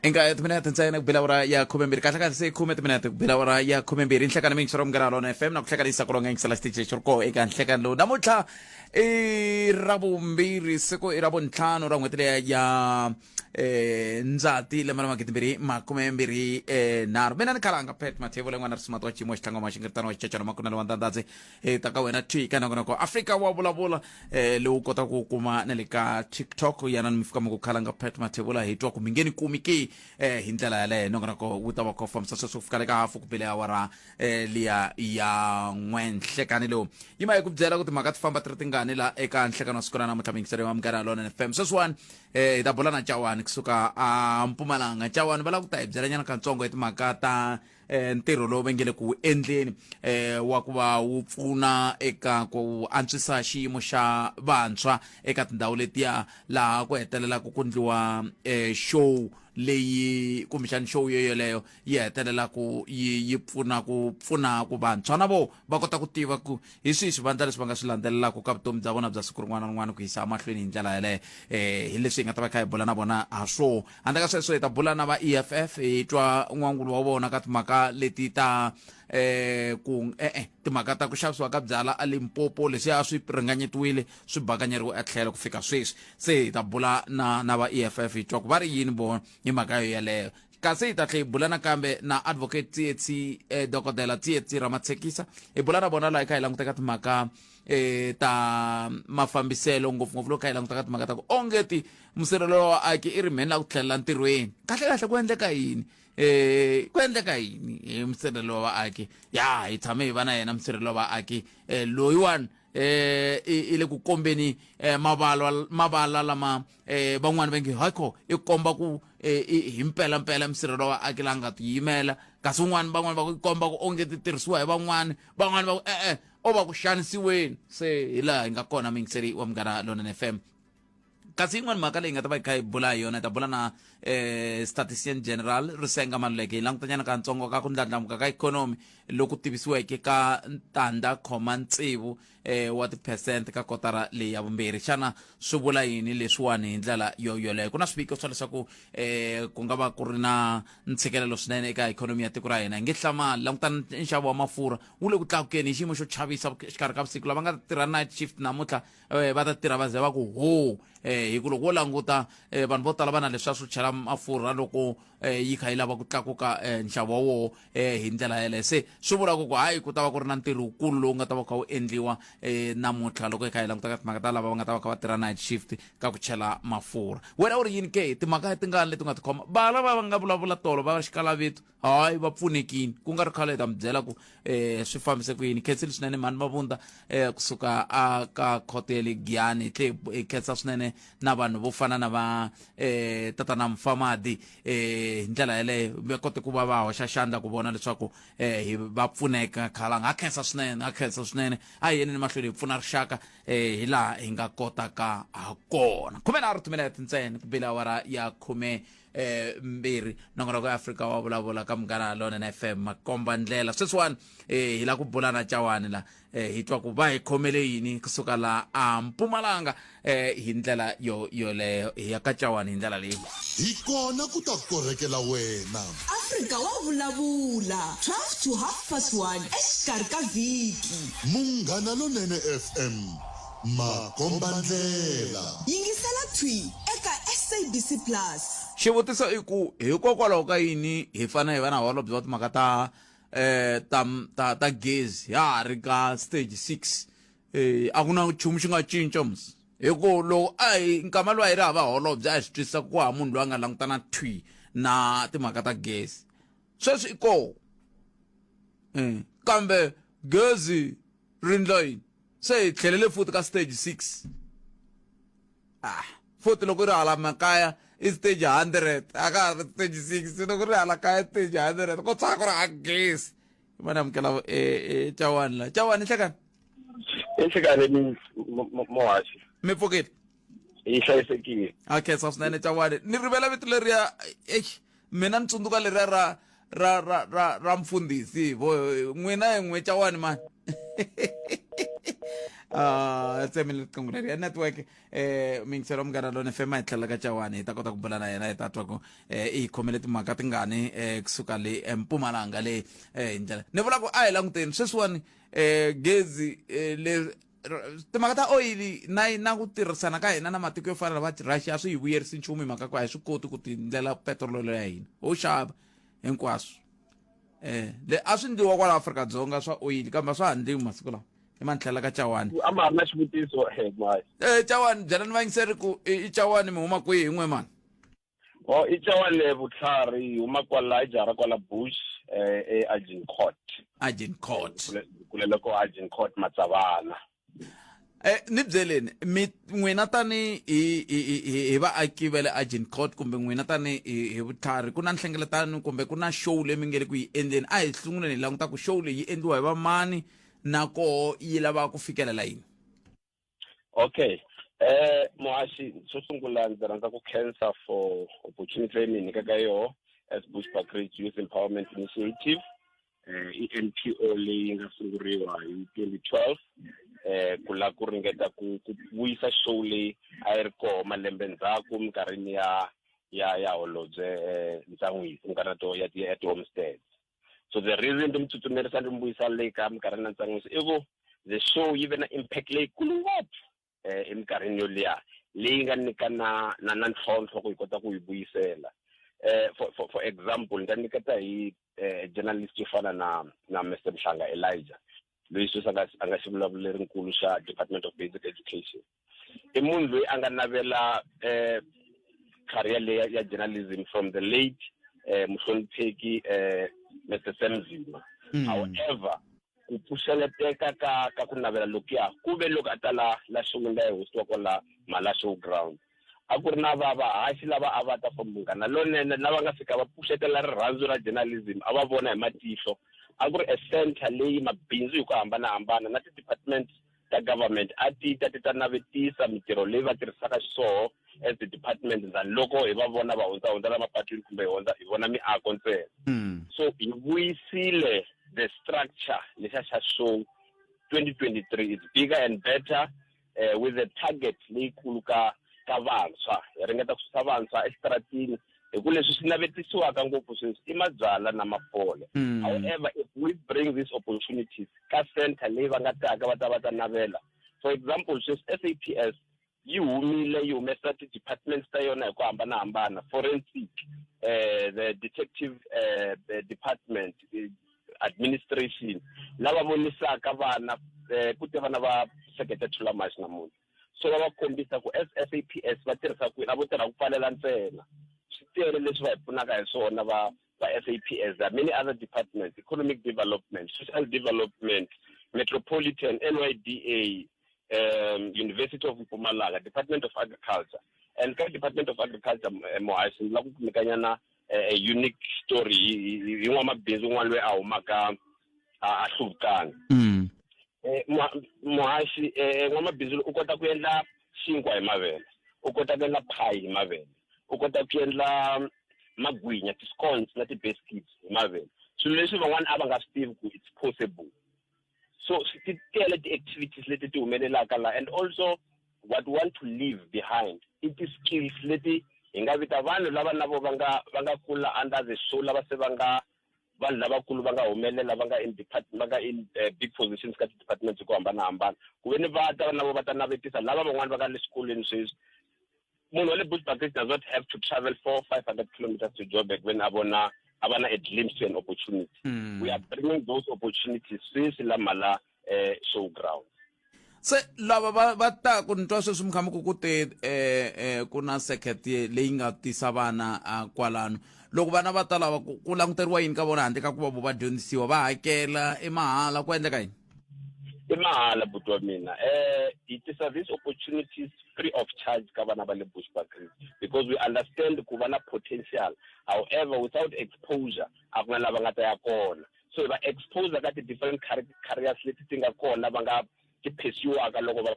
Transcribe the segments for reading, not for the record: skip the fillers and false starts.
Inga timinete ntsena ku bela awara ya 12, kahle kahle se 10 timinete ku bela awara ya 12. Nhlekani mi yingisela Munghana Lona FM na ku hlekanisa ku longa yingisela xitichi lexi ri koho eka nhlekani lowu. Namuntlha i ra vumbirhi, siku i ra vuntlhanu ra n'hweti leya ya Ndzati lembe ra 2023 nharhu. Mina ni khalanga Pat Mathevula, n'wana risimati wa xiyimo xitlangoma xingiritano wa xicecelo makunelo wa ndandadzi hi ta ka wena thwi ka nongonoko Afrika wa vulavula lowu kotaka ku kuma na le ka TikTok. Yana ni mi fika mi ku khalanga Pat Mathevula, hi twa ku mi nge ni kumi ke hi ndlela yaleyo. Nongonoko wu ta va kha wu fambisa sweswo ku fika le ka hafu ku bele awara liya ya n'we nhlekani lowu. Yima hi ku byela ku timhaka ti famba ti ri tingani la eka nhlekani wa siku ra namuntlha, miyingiseri wa Munghana Lonene FM. Sweswiwani hi ta bula na Cawani kusuka a Mpumalanga. Cawani va lava ku ta hi byelanyana katsongo hi timhaka ta ntirho lowu va nge le ku wu endleni wa ku va wu pfuna eka ku antswisa xiyimo xa vantshwa eka tindhawu letiya laha ku hetelelaka ku ndliwa show leyi, kumbexani show yo yoleyo yi hetelelaka yi yi pfuna ku pfuna ku vantshwa na vo va kota ku tiva ku hi swihi swivandla leswi va nga swi landzelelaka ka vutomi bya vona bya siku rin'wana na rin'wana ku yisa emahlweni hi ndlela yaleyo. Hi leswi hi nga ta va kha hi bula na vona ha swona. Handle ka sweswo, hi ta bula na va EFF, hi twa n'wangulo wa vona ka timhaka leti ta ku e-e timhaka ta ku xavisiwa ka byala a Limpopo, leswi a swi ringanyetiwile swi bakanyeriwe etlhelo ku fika sweswi. Se hi ta bula na va EFF, hi twa ku va ri yini vona hi mhaka yo yeleyo. Kasi hi ta tlhe hi bula nakambe na Advocate Tsietsi, Dokodela Tsietsi Ramatshekisa. Hi bula na vona laha hi kha hi languteka timhaka ta mafambiselo, ngopfungopfu loko kha hi languta ka timhaka ta ku onge ti musirhelelo wa vaaki i ri mheni la ku tlhelela ntirhweni. Kahle kahle ku endleka yini? Ku endleka yini hi musirhelelo wa vaaki? Ya hi tshame hi va na yena musirhelelo wa vaaki loyiwani i le ku kombeni mavala mavala lama van'wani va nge haikho i komba ku hi mpela mpela musirhelelo wa vaaki la nga tiyimela, kasi un'wana van'wani va ku komba ku onge ti tirhisiwa hi van'wani, van'wani va ku e-e o va ku xanisiweni. Se hi laha hi nga kona, muyingiseri wa Munghana Lonene FM. Kasi yin'wana mhaka leyi nga ta va hi kha hi bula hi yona, hi ta bula na statistician general Risenga Maluleke, hi langutanyana katsongo ka ku ndlandlamuka ka ikhonomi loku tivisiweke ka tandza khoma tsevu wa tiphesente ka kotara leyi ya vumbirhi. Xana swi vula yini leswiwani hi ndlela yo yoleyo? Ku na swiviko swa leswaku ku nga va ku ri na ntshikelelo swinene eka ikhonomi ya tiko ra hina. Hi nge hlamali, langutana nxavo wa mafurha wu le ku tlakukeni hi xiyimo xo chavisa xikarhi ka vusiku. Lava nga ta tirha night shift namuntlha va ta tirha va ze va ku ho, hi ku loko wo languta vanhu vo tala va na leswiya swo chela mafurha loko yi kha yi lava ku tlakuka nxavo wa woho hi ndlela yeleyo. Se swi vula ku ku hayi ku ta va ku ri na ntirho wukulu lowu nga ta va kha wu endliwa namuntlha loko hi kha hi languta ka timhaka ta lava va nga ta va kha va tirha night shift ka ku chela mafurha. Wena u ri yini ke? Timhaka tingani leti u nga ti khoma? Vana va va nga vulavula tolo va xikalaveto, hayi va pfunekini ku nga ri khale, hi ta mi byela ku swi fambise ku yini. Khensile swinene mhani Mavunda kusuka a ka khoto ya le Giyani. Hi tlhe hi khensa swinene na vanhu vo fana na va tatana Mfamadi hi ndlela yeleyo va kote ku va va hoxa xandla ku vona leswaku hi va pfuneka. Khalanga ha khensa swinene, ha khensa swinene. A hi yeneni mahlweni hi pfuna rixaka hi laha hi nga kotaka ha kona. 13 timinete ntsena ku bile awara ya khume 2. Nongonoko ya Afrika wa vulavula ka Munghana Lonene FM, makomba ndlela. Sweswiwani hi la ku bula na Cawani la, hi twa ku va hi khomele yini kusuka la a Mpumalanga hi ndlela yo yoleyo. Hi ya ka Cawani hi ndlela leyi. Hi kona ku ta korhekela wena. Afrika wa vulavula, 12 to half past 1 exikarhi ka vhiki. Munghana Lonene FM, makombandlela. Yingisela thwi eka SABC Plus. Xivutiso i ku, hikokwalaho ka yini hi fanele hi va na holobye wa timhaka ta ta ta ta gezi ya ha ri ka stage 6? A ku na nchumu xi nga cinca mus, hi ku loko a hi nkama lowu a hi ri hava holobye, a hi swi twisisa ku hava munhu loyi a nga langutana thwi na timhaka ta gezi. Sweswi i koho, kambe gezi ri ndla yini? Se hi tlhelele futhi ka stage 6. Futhi loko ri hala makaya i stage 100, a ka ha ri stage 6. Loko ri hala kaya stage 100, ko tshama ku ri ha gezi. Vana amukela Cawani la. Cawani, nhlekani. Enhlekanini muhaxi. Mi pfukile? Yi hlayisekile. A khensa swinene Cawani. Ni rivela vito leriya, eish, mina ni tsundzuka leriya ra ra ra ra ra mfundhisi vo n'wina hi n'we Cawani mani. Ah, tsemile riqingho leri ya network. Miyingiselo Munghana Lone FM, hi tlhela ka Cawani hi ta kota ku bula na yena, hi ta twa ku i hi khomele timhaka tingani kusuka le eMpumalanga le. Hi ndlela ni vula ku a hi languteni sweswiwani gezi le timhaka ta oyili na ku tirhisana ka hina na matiko yo fana na va Russia a swi hi vuyerisi nchumu, hi mhaka ku a hi swi koti ku tindlela petiroli ya hina, ho xava hinkwaswo. Le a swi ndliwa kwala Afrika-Dzonga swa oyili, kambe a swa ha ndliwi masiku lawa. I mantlhela ka Cawani. A ma ha ri na xivutiso mhayi? Cawani, byelani vayingiseri ku i Cawani, mi huma kwihi n'we mani? O i Cawani Vutlhari, hi huma kwala i jaha ra kwala Bush, e Agincourt. Agincourt. Kulele ko Agincourt Matsavana. Ni byeleni mi n'wina tani hi vaaki va le Agincourt, kumbe n'wina tani hi Vutlhari, ku na nhlengeletano kumbe ku na show leyi mi nge le ku yi endleni. A hi sunguleni hi languta ku show leyi yi endliwa hi vamani, na koho yi lava ku fikelela yini? Okay, muhaxi, xo sungula ndzi rhandza ku khensa for opportunity leyi mi nyikaka yoho as Bushbuckridge Youth Empowerment Initiative. I NPO leyi nga sunguriwa hi 2012 ku la ku ringeta ku vuyisa show leyi a yi ri koho malembe ndzhaku minkarhini ya holobye Ntsan'wisi, minkarhi to ya ti-homesteads. So the reason ndi mi tsutsumerisa ndi mi vuyisa le ka minkarhini na Ntsan'wisi i ku the show yi ve na impact leyikulu ngopfu eminkarhini yo liya, leyi nga nyika na ntlhontlho ku hi kota ku yi vuyisela. For example, ni ta nyiketa hi journalist yo fana na Mr Mhlanga Elijah, loyi sweswi a nga xivulavulerinkulu xa Department of Basic Education. I munhu loyi a nga navela career leyi ya journalism from the late muhlonipheki Mr Sam Nzima. However, ku pfuxeleteka ka ku navela lokuya ku ve loko a ta la showini leyi hostiwa kwala Mhala Showground. A ku ri na va vahaxi lava a va ta from Munghana Lonene, lava nga fika va pfuxetela rirhandzu ra journalism, a va vona hi matihlo. A ku ri a center leyi mabindzu hi ku hambanahambana na ti-department ta government a ti ta ti ta navetisa mitirho leyi va tirhisaka xiswoho as the department than loko hi va vona va hundza hundza la mapatwini kumbe hi hundza hi vona miako ntsena. So hi vuyisile the structure lexa xa show 2023. It's bigger and better, with the target leyikulu ka vantshwa. Hi ringeta ku susa vantshwa exitaratini, hi ku leswi swi navetisiwaka ngopfu sweswi i mabyala na mafole. However, if we bring these opportunities ka center leyi va nga taka va ta va ta navela, for example, sweswi SAPS yi humile yi humesa ti-departments ta yona hi ku hambanahambana, forensic, the detective, the department, administration, lava vonisaka vana ku te vana va sekete Thulamahashe namuntlha. So va va kombisa ku as SAPS va tirhisa kwini, a vo tirha ku pfalela ntsena. Swi tele leswi va hi pfunaka hi swona va SAPS. There are many other departments: economic development, social development, metropolitan, NYDA, University of Mpumalanga, Department of Agriculture. And ka Department of Agriculture, muhaxi, ni lava ku nyikanyana a unique story hi n'wamabindzu un'wana loyi a humaka a hluvukanga. Muhaxi, n'wamabindzu u kota ku endla xinkwa hi mavele, u kota ku endla pie hi mavele, u kota ku endla magwinya, ti-scones na ti-biscuits hi mavele, swilo leswi van'wana a va nga swi tivi ku it's possible. So ti tele ti-activities leti ti humelelaka la. And also what we want to leave behind i ti-skills leti hi nga vita vanhu lava na vo va nga kula under the show, lava se va nga vanhu lavakulu, va nga humelela, va nga in department, va nga in big positions ka ti-departments hi ku hambanahambana, ku ve ni va ta na vo va ta navetisa lava van'wani va nga le swikolweni sweswi. Munhu wa le Bushbuckridge does not have to travel 400, 500 kilometers to Joburg when a vona a va na a glimpse to an opportunity. We are bringing those opportunities sweswi la Mhala Showground. Se lava va ta ku ni twa sweswi mi kha mi ku te ku na circuit leyi nga tisa vana kwalano. Loko vana va ta lava ku languteriwa yini ka vona handle ka ku va vo va dyondzisiwa? Va hakela, i mahala, ku endleka yini? I mahala, buti wa mina. Hi tisa these opportunities free of charge ka vana va le Bushbuckridge because we understand ku va na potential. However, without exposure a ku na lava nga ta ya kona. So hi va expose ka ti-different careers leti ti nga kona, va nga ti pursue-aka loko va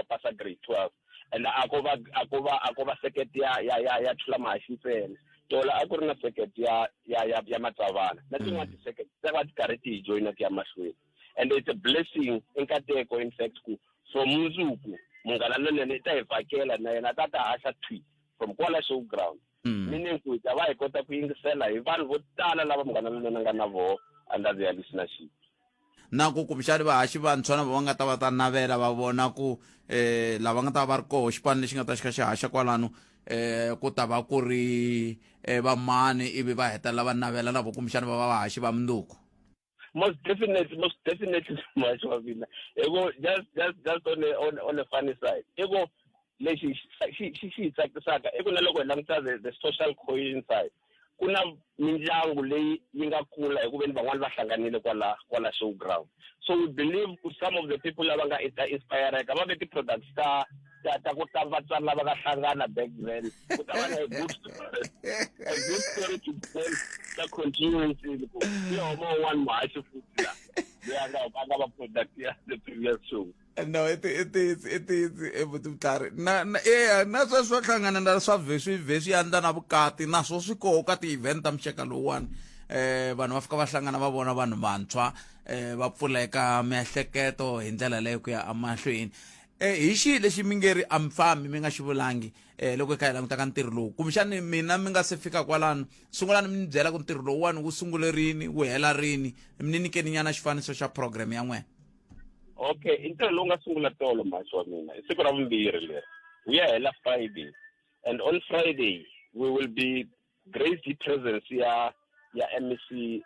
pasa grade 12. And a ko va circuit ya Thulamahashe ntsena. Tola a ku ri na circuit ya Matsavana na tin'wana ti-circuit ta va ti karhi ti hi joyina ku ya mahlweni. And it's a blessing, i nkateko in fact, ku So mundzuku Munghana Lonene i ta hi vhakela na yena ta ta haxa thwi from kwala show ground. Meaning ku hi ta va hi kota ku yingisela hi vanhu vo tala lava Munghana Lonene a nga na voho under their listenership. Na ku kumbexani vahaxi vantshwa na va nga ta va ta navela va vona ku eh lava nga ta va ri koho xipano lexi nga ta xi kha xi haxa kwalano eh ku ta va ku ri eh, vamani ivi va hetelela va navela na vo kumbexani va va vahaxi va munduku. Most definitely, most definitely, muhaxi wa mina. Hi ku just on a funny side, i ku lexi xi hi tsakisaka i ku na loko hi languta the social cohesion side, ku na mindyangu leyi yi nga kula hi ku veni van'wani va hlanganile kwala show ground. So we believe ku some of the people lava nga ta inspireka va ve ti-products ta ku ta vatswari lava nga hlangana back then, ku ta va na a good story to tell ta continuance ku i huma un'wana muhaxi futhi la loyi a nga va product ya the previous show. No, i ti i vutlhari na eya na sweswo hlangana na swa vhe swi vhe swi andla na vukati na swo swi koho ka ti-event ta muxaka lowuwani, vanhu va fika va hlangana, va vona vanhu vantshwa, va pfuleka miehleketo hi ndlela leyo ku ya emahlweni. Hi xihi lexi mi nge ri a mi fambi mi nga xi vulangi loko hi kha hi languta ka ntirho lowu? Kumbexani mina mi nga se fika kwalano, sungulani mi ni byela ku ntirho lowuwani wu sungule rini, wu hela rini, mi ni nyikeni nyana xifaniso xa program ya n'wena. Okay, i ntirho lowu nga sungula tolo, muhaxi wa mina, i siku ra vumbirhi leri, wu ya hela Friday. And on Friday we will be graced hi presence ya MEC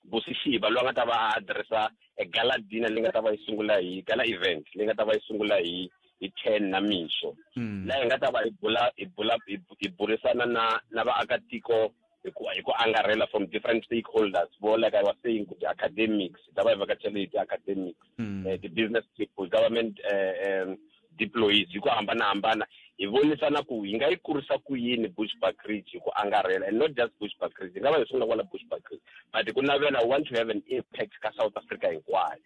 Busi Shiba, loyi a nga ta va a addressa a gala dinner leyi nga ta va yi sungula hi gala event leyi nga ta va yi sungula hi 10 na mixo, laha hi nga ta va hi burisana na vaakatiko hi ku angarhela from different stakeholders vo, like I was saying, ku ti-academics, hi ta va hi vhakachele hi ti-academics, ti-business people, government deployees hi ku hambanahambana, hi vonisana ku hi nga yi kurisa ku yini Bushbuckridge hi ku angarhela. And not just Bushbuckridge, hi nga va hi sungula kwala Bushbuckridge, but hi ku navela, we want to have an impact ka South Africa hinkwayo.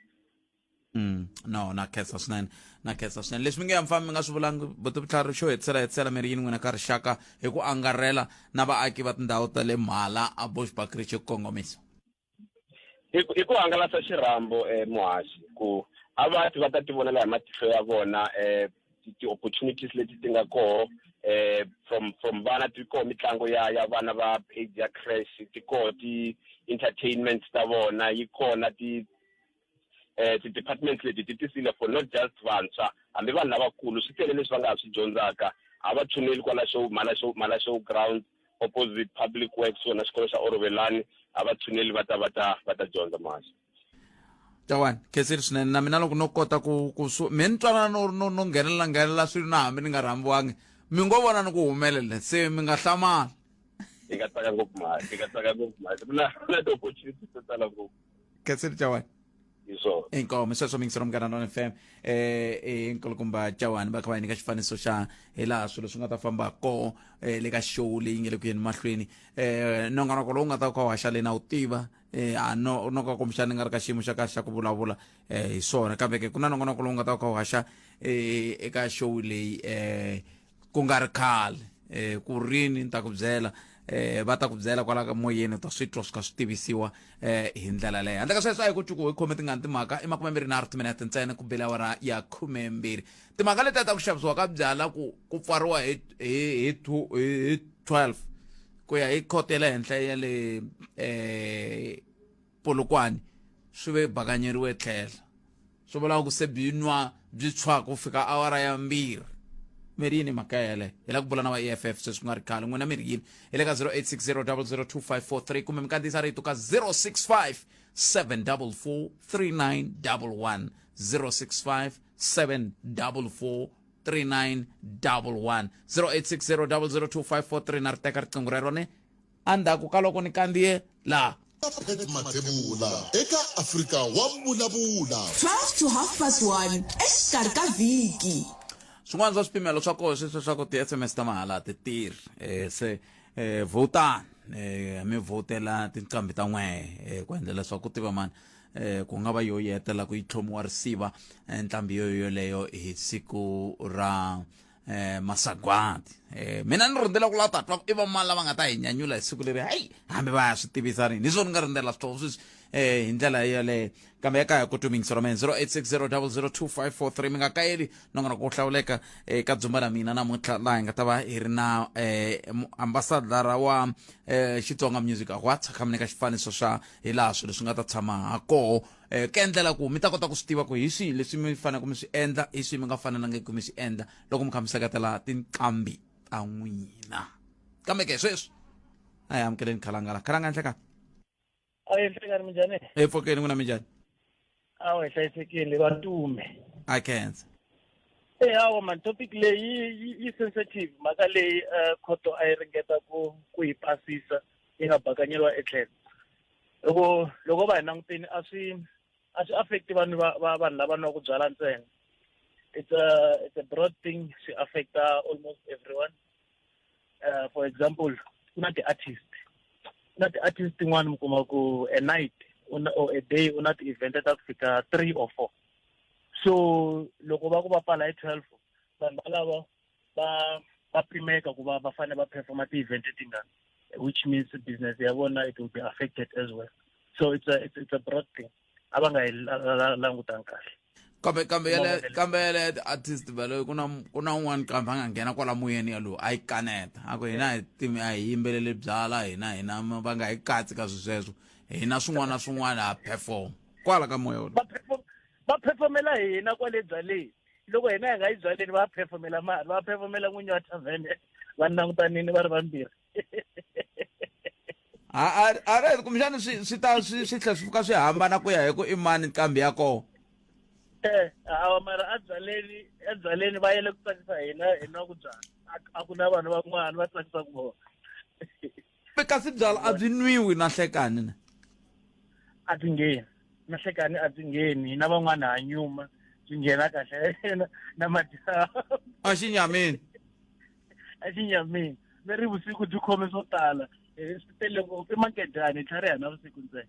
No, na khensa swinene, na khensa swinene. Leswi mi nge ya mfambi mi nga swi vulangi, vutlhari xo hetisela mi ri yini n'wina ka rixaka hi ku angarhela na vaaki va tindhawu ta le Mhala a Bushbuckridge hi ku kongomisa? I ku hangalasa xirhambo, muhaxi, ku a va ti va ta ti vonela hi matihlo ya vona ti-opportunities leti ti nga koho from vana. Ti koho mitlangu ya vana va age ya creche, ti koho ti-entertainment ta vona, yi kona ti ti-departments leti ti tisile for not just vantshwa, hambi vanhu lavakulu, swi tele leswi va nga ha swi dyondzaka. A va tshuneli kwala show Mhala show ground, opposite Public Works, wona xikolo xa Orovelani. A va tshuneli va ta dyondza, muhaxi. Cawani, khensile swinene. Na mina loko no kota ku mi ni twanana no nghenelela swilo na hambi ni nga rhambiwangi, mi ngo vona ni ku humelela, se mi nga hlamali. Hi nga tsaka ngopfu, muhaxi, hi nga tsaka ngopfu, muhaxi. Ku na ti-opportunities to tala ngopfu. Khensile, Cawani. Hi swona. Inkomo sweswo mingisero Munghana Lona FM, i nkulukumba Cawani va kha va hi nyika xifaniso xa hi laha swilo swi nga ta famba koho le ka show leyi nge le ku yeni mahlweni. Nongonoko lowu nga ta ka haxa le na wu tiva, a no ka kumbexana ni nga ri ka xiyimo xa kahle xa ku vulavula hi swona, kambe ke ku na nongonoko lowu nga ta ka wu haxa eka show leyi ku nga ri khale. Ku rini ni ta ku byela, va ta ku byela kwala ka moyeni, u ta swi twa swi kha swi tivisiwa hi ndlela leyo. Handle ka sweswo, a hi ku cuku hi khome tingani timhaka. I 23 timinete ntsena ku bela awara ya 12. Timhaka letiya ta ku xavisiwa ka byala ku pfariwa hi 12 ku ya hi khoto ya le henhla ya le Polokwane swi ve bakanyeriwe tlhela, swi vula ku se byi nwa byi tshwa ku fika awara ya 2. Mi ri yini mhaka yeleyo? Hi la ku bula na va EFF sweswi ku nga ri khale. N'wina mi ri yini? Hi le ka 0860 002543 kumbe mi kandziyisa rito ka 065 744 3911, 065 744 3911, 0860 002543. Na ri teka riqingho rero ni endzhaku ka loko ni kandziye laha. Pat Mathebula eka Afrika wa Vulavula. 12 to half past 1 exikarhi ka vhiki. Swin'wana swa swipimelo swa koho sweswo swa ku ti-SMS ta mahala a ti tirhi. Se vhotani, mi vhotela tinqambi ta n'wehe ku endlela leswaku ku tiva mani ku nga va yo yi hetelela ku yi tlhomiwa risiva nqambi yoyo yoleyo hi siku ra masagwadi. Mina ni rindzela ku lava ta twa ku i vamani lava nga ta hi nyanyula hi siku leri. Hayi, hambi va ya swi tivisa rini, hi swona ni nga rindzela switolo sweswi. Hi ndlela yaleyo kambe ya kaya ku tumingisa ra mina 0860002543 mi nga kayeli nongonoko wo hlawuleka eka dzumba la mina namuntlha laha hi nga ta va hi ri na ambassador wa Xitsonga Music Awards kha mi nyika xifaniso xa hi laha swilo swi nga ta tshama ha koho ku endlela ku mi ta kota ku swi tiva ku hi swihi leswi mi faneleke mi swi endla, hi swihi mi nga fanelangiki mi swi endla loko mi kha mi seketela tinqambi ta n'wina. Kambe ke sweswi a hi amukeleni Khalangala. Khalanga, nhlekani. A hi nhlekani, minjhani? Hi pfukeni, n'wina minjhani? Awa, hi hlayisekile vatume. A khensa. E awa man, topic leyi yi sensitive, mhaka leyi khoto a yi ringeta ku yi pasisa yi nga bakanyeriwa etlhelo. Loko va hi languteni a swi affect vanhu va vanhu lava nwaka byala ntsena. It's a broad thing, swi affecta almost everyone. For example, ku na ti-artist, ku na ti-artist tin'wani mi kuma ku a night una, or a day u na ti-event ta ku fika three or four. So loko va ku va pfala hi 12, vanhu valava va pimeka ku va fanele va performa ti-event tingani, which means business ya vona, it will be affected as well. So it's a broad thing, a va nga yi langutanga kahle. Kambe yale, kambe yale artist vale, ku na un'wana kambe a nga nghena kwala moyeni yalowo a yi kaneta, a ku hina hi timi a hi yimbeleli byala, hina va nga hi katsi ka swi sweswo, hina swin'wana na swin'wana ha perform kwala ka moya wolowo. Va performela hina kwale byaleni. Loko hina hi nga yi byaleni, va performela mali, va performela n'winyi wa tavern, va langutanini va ri vambirhi. A a kumbexana swi ta swi tlhela swi fika swi hambana ku ya hi ku i mani nqambi ya kona. Awa, mara ebyaleni va yele ku tsakisa hina, hi nwa ku byala, a ku na vanhu van'wana va tsakisaka vona. Kasi byala a byi nwiwi na hlekani na? A byi ngheni na hlekani, a byi ngheni. Hina van'wana ha nyuma, byi nghena kahle na madyambu. A xinyamini. A xinyamini ve ri vusiku byi khome swo tala. Swi tele ngopfu, i mankedyani, hi tlhariha na vusiku ntsena.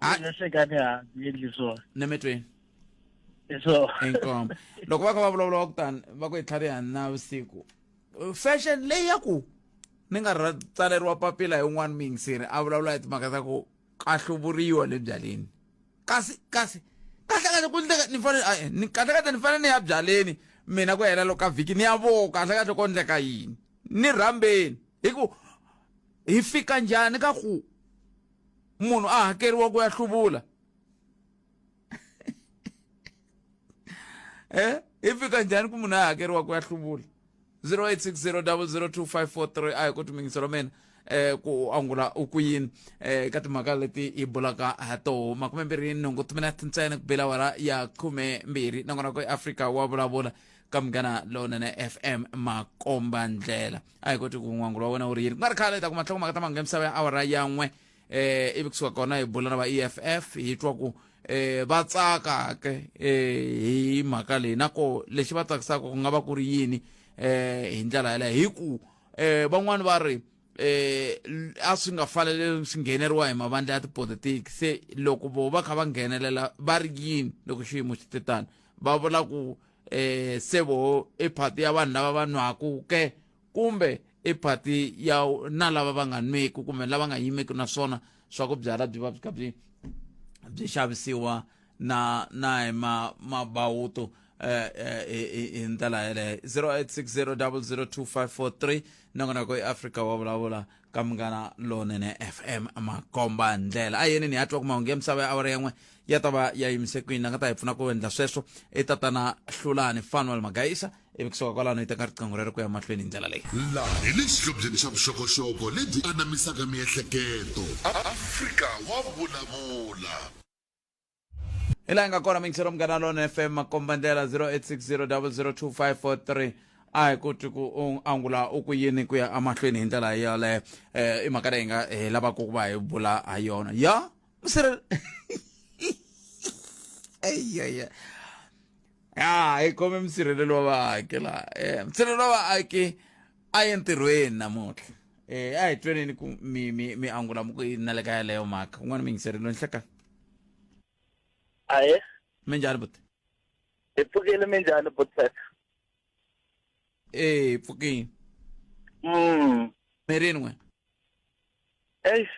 Na hlekani ha byi endli swona. Nemetweni. Hi swona. Inkomo loko va kha va vulavula va ku tani, va ku hi tlhariha na vusiku, fashion leyi ya ku ni nga ra tsaleriwa papila hi un'wana muyingiseri a vulavula hi timhaka ta ku ka hluvuriwa le byaleni, kasi kahle kahle ku ndleka ni fanele ni kahle kahle ni fanele ni ya byaleni mina ku hela loko ka vhiki ni ya vo kahle kahle ko ndleka yini ni rhambeni, hi ku hi fika njhani ka ku munhu a hakeriwa ku ya hluvula? Hi fika njhani ku munhu a hakeriwa ku ya hluvula? 0860002543, a hi ku timingiselo mina ku angula u ku yini ka timhaka leti hi bulaka ha toho. 28 timinete ntsena ku bela awara ya 12, nakona ku Afrika wa vulavula ka Munghana Lonene FM, makomba ndlela. A hi koti ku n'wangulo wa wena wu ri yini. Ku nga ri khale hi ta kuma nhlokomhaka ta mahungu ya misava ya awara ya 1, ivi kusuka kona hi bula na va EFF, hi twa ku va tsaka ke hi mhaka leyi, na ko lexi va tsakisaka ku nga va ku ri yini hi ndlela yaleyo, hi ku van'wani va ri a swi nga fanele swi ngheneriwa hi mavandla ya tipolitiki. Se loko vo va kha va nghenelela va ri yini loko xiyimo xi te tano? Va vula ku se vo i phati ya vanhu lava va nwaku ke, kumbe i phati ya na lava va nga nweki kumbe lava nga yimeki na swona swa ku byala byi va byi kha byi xavisiwa na hi mabawuto hi ndlela yeleyo. 0860002543, nongonoko i Afrika wa vulavula ka Munghana Lonene FM, makomba ndlela. A yeni ni ya twa ku mahungu ya misava ya awara yan'we ya ta va ya yimise kwini. A nga ta hi pfuna ku endla sweswo i tatana Hlulani Fanuel Magayisa, ivi kusuka kwalano hi teka riqingho rero ku ya mahlweni hi ndlela leyi. Laha hi le xihlobyeni xa vuxokoxoko lebyi anamisaka miehleketo. Afrika wa vulavula. Hi laha hi nga kona mingisero Munghana Lona FM, makomba ndlela, 0860002543. A hi ku twi ku u angula u ku yini ku ya emahlweni hi ndlela yoleyo. I mhaka leyi nga hi lavaka ku va hi bula ha yona ya musirheleli. Eya, ya hi khome musirheleli wa vaaki laha. Musirheleli wa vaaki a ye ntirhweni namuntlha. A hi tweneni ku mi angula mi ku yini na le ka yaleyo mhaka. Un'wana muyingiseri loyi, nhlekani. Ahe. Minjhani buti? Hi pfukile, minjhani buti? Eh, pfukile. Mirini n'we? Eish.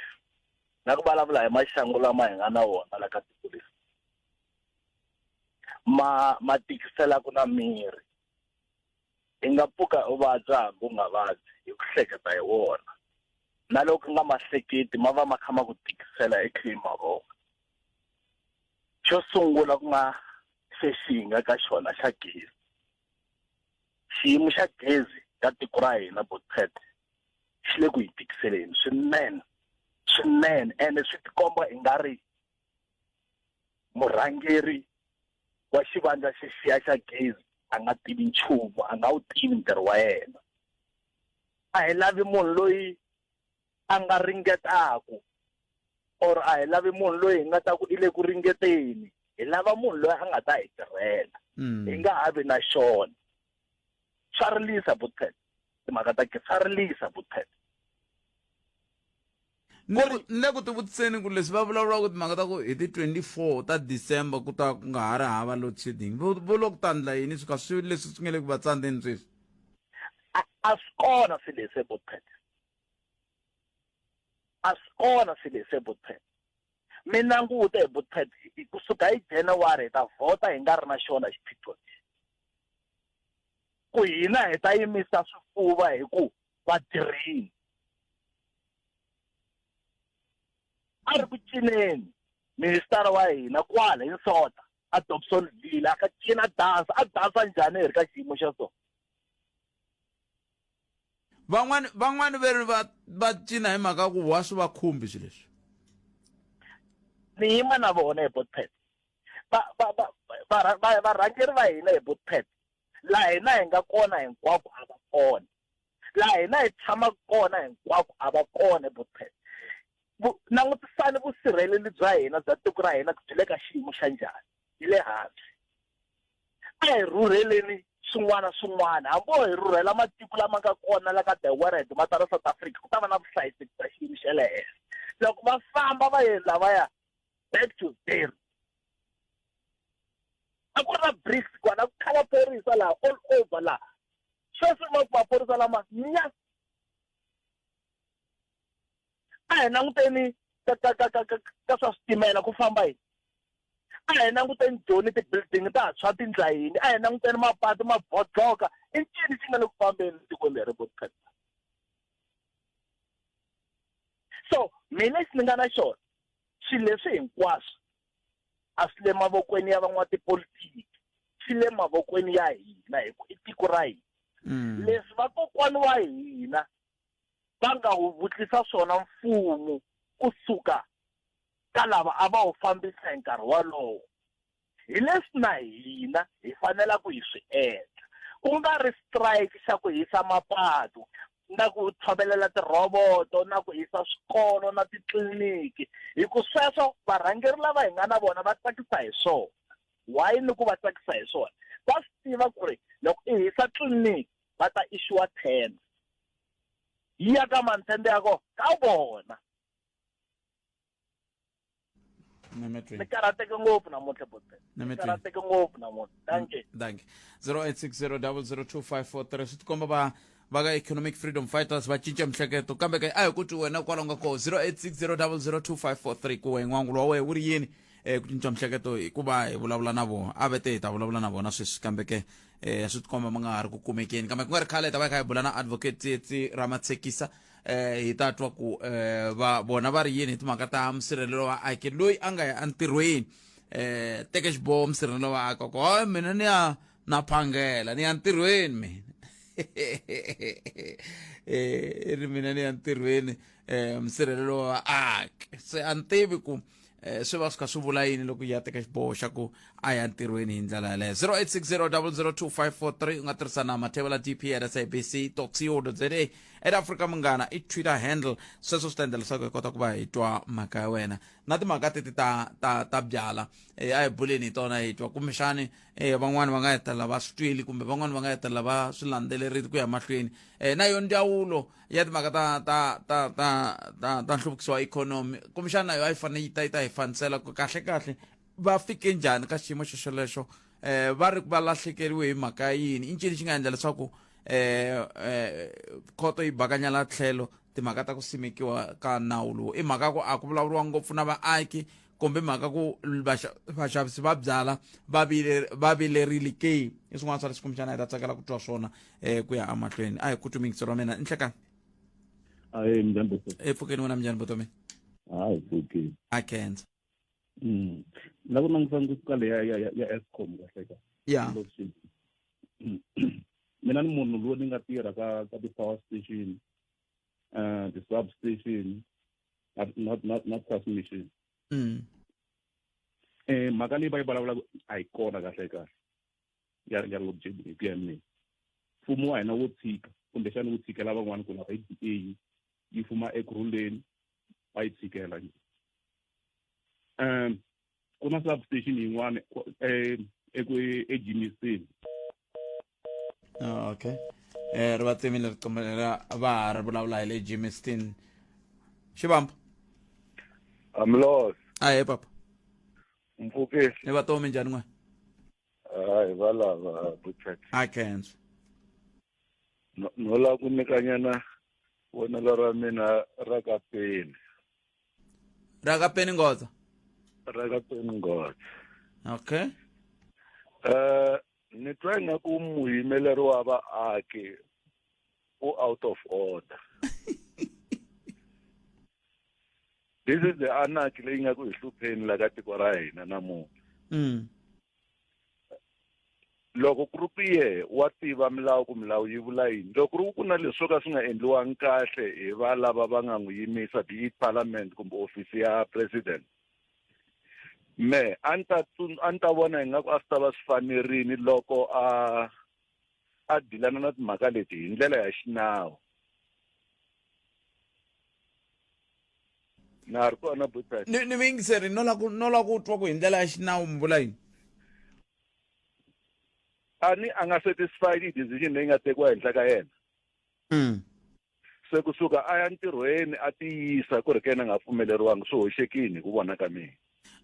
Na ku vulavula hi maxangu lama hi nga na wona la ka tiko leri. Ma ma tikiselaka na miri. I nga pfuka u vabya hambi u nga vabyi hi ku hleketa hi wona. Na loko u nga ma hleketi ma va ma kha ma ku tikisela i kha i ma vona. Xo sungula ku nga xexi hi nga ka xona xa gezi. Xiyimo xa gezi ka tiko ra hina Botpet xi le ku hi tikiseleni swinene swinene ene swi tikomba i nga ri murhangeri wa xivandla xexiya xa gezi a nga tivi nchumu a nga wu tivi ntirho wa yena a hi lavi munhu loyi a nga ringetaku or a hi lavi munhu loyi hi nga ta ku i le ku ringeteni hi lava munhu loyi a nga ta hi tirhela mm. hi nga ha vi na xona swa rilisa butpet timhaka ta ke swa rilisa butpet ni le ku tivutiseni ku leswi va vulavulaka timhaka ta ku hi ti 24 ta december ku ta ku nga ha ri hava load shedding vo lo ku ta ndla yini swi ka swi leswi swi nge le ku va tsandzeni sweswi a swi kona swilo leswi ebotpet a swi kona swilo leswi ebotpet mi langute hi botpet kusuka hi january hi ta vhota hi nga ri na xona xiphiqo lexi ku hina hi ta yimisa swifuva hi ku va tirhini a ri ku cineni ministara wa hina kwala hi nsota a Dobsonville a ka cina dansa a dansa njhani hi ri ka xiyimo xa so van'wani van'wani ve ri va va cina hi mhaka ku wa swi va khumbi swilo leswi ni yima na vona hi botpet va va va va varhangeri va hina hi botpet laha hina hi nga kona hinkwako a va kona laha hina hi tshamaka kona hinkwako a va kona botpet langutisani vusirheleli bya hina bya tiko ra hina byi le ka xiyimo xa njhani yi le hansi a hi rhurheleni swin'wana swin'wana hambi o hi rhurhela matiko lama nga kona la ka the world ma tala South Africa ku ta va na vuhlayiseki bya xiyimo xa le henhla loko va famba va ye lavaya back to zero a ku ri na BRICS kona ku kha maphorisa laha all over laha sweswi ma ku maphorisa lama nya a hi languteni ka ka ka ka ka ka swa switimela ku famba yini a hi languteni joni ti-building ta ha tshwa tindla yini a hi languteni mapatu ma bodloka i ncini xi nga le ku fambeni tikweni leri vo so mina lexi ni nga na xona swilo leswi hinkwaswo a swi le mavokweni ya van'watipolitiki swi le mavokweni ya hina hi ku i tiko ra hina mm. leswi vakokwani wa hina va nga wu vutlisa swona mfumo kusuka ka lava a va wu fambisa hi nkarhi wolowo hi leswi na hina hi fanelaka hi swi endla ku nga ri strike xa ku hisa mapatu na ku tshovelela tirhoboto na ku hisa swikolo na titliliniki hi ku sweswo varhangeri lava hi nga na vona va tsakisa hi swona why ni ku va tsakisa hi swona va swi tiva ku ri loko i hisa tliliniki va ta issuwa tender yi ya ka mani tender ya kona ka vona ni karhateke ngopfu namuntlha bote ni karhateke ngopfu namuntlha danke danke 0860002543 swi tikomba va va ka economic freedom fighters va cinca mihleketo kambe ka a hi ku twi wena kwalaho nga koho 0860002543 ku we n'wangulo wa wena wu ri yini um ku cinca mihleketo hikuva hi vulavula na vona a vete hi ta vulavula na vona sweswi kambe ke um swi tikomba ma nga ha ri ku kumekeni kambe ku nga ri khale hi ta va hi kha hi bula na advocate tsietsi ramatshekisa eh hi ta twa ku eh va vona va ri yini hi timhaka ta musirhelelo wa aki loyi a nga ya entirhweni eh teke xiboho musirhelelo wa aka ku hayi mina ni ya na phangela ni ya ntirhweni mina eh ri mina ni ya ntirhweni eh musirhelelo wa aki se a ni tivi ku eh, swi va swi kha swi vula yini loko ya teka xiboho xa ku a ya ntirhweni hi ndlela yaleyo 0860002543 u nga tirhisa na mathevela dp at sabc co za at africa munghana i twitter handle sweswo swi ta endla leswaku hi kota ku va hi twa mhaka ya wena na timhaka teti ta ta ta byala eh, a hi buleni hi tona hi twa kumbexani eh, van'wani va nga hetelela va swi twile kumbe van'wani va nga hetelela va swi landzelerile ku ya mahlweni eh, na yo ndzawulo ya timhaka ta ta ta ta ta ta nhluvukiso wa ikhonomi kumbexana na yo a yi fanele yi ta yi ta hi fanisela ku kahle kahle va fike njhani ka xiyimo xo xolexo eh va ri va lahlekeriwe hi mhaka yini i ncini xi nga endla leswaku eh eh khoto yi bakanyela tlhelo Timhaka ta ku simekiwa ka nawu lowu i mhaka ku a ku vulavuriwa ngopfu na vaaki kumbe mhaka ku vaxavisi va byala va va vilerile ke? I swin'wana swa leswi kumbexana hi ta tsakela ku twa swona um ku ya emahlweni. A hi ku twi miyingiseri wa mina nhlekani. Ahe, minjhani boto? Epfukeni wena, minjhani boto mina? Hayi, pfukeni. A khensa. La ku langutisa ngopfu ka leya ya Eskom kahle ka ya. Mina ni munhu loyi ni nga tirha ka ti-power station, ti-substation, not transmission. Mhaka leyi va yi vulavulaka a yi kona kahle kahle ya load shedding hi ku ya mina. Mfumo wa hina wo tshika kumbexana wu tshikela van'wani ku lava yi DA yi fuma Ekurhuleni va yi tshikela. Ku na substation yin'wana eku eGermiston. Ah, okay. Ri va tsemile riqingho lera, va ha ri vulavula hi le Germiston. Xivambo. Amlos. Ahee papa. Mpfukisi. Ni va tomi, njhani n'we? Hayi, va lava Butchat. A khensa. No lava ku nyikanyana vonelo ra mina ra ka peni. Ra ka peni ngoza? Ra ka peni ngoza. Okay. Ni twa ingaku muyimeleri wa vaaki u out of order. This is the anarchy leyi nga ku hi hlupheni la ka tiko ra hina namuntlha. Loko ku ri ku yehe wa tiva milawu ku milawu yi vula yini, loko ku ri ku na leswi swo ka swi nga endliwangi kahle hi va lava va nga n'wi yimisa, be it parliament kumbe ofisi ya president, me a ni ta a ni ta vona ingaku a swi ta va swi fanerini loko a dilana na timhaka leti hi ndlela ya xinawu. Na ri kona Butler? Ni miyingiseri, no la ku twa ku hi ndlela ya xinawu mi vula yini? A ni a nga satisfied hi decision leyi nga tekiwa henhla ka yena. Se kusuka a ya ntirhweni a tiyisa ku ri ka yena a nga pfumeleriwangi, swi hoxekile hi ku vona ka mina.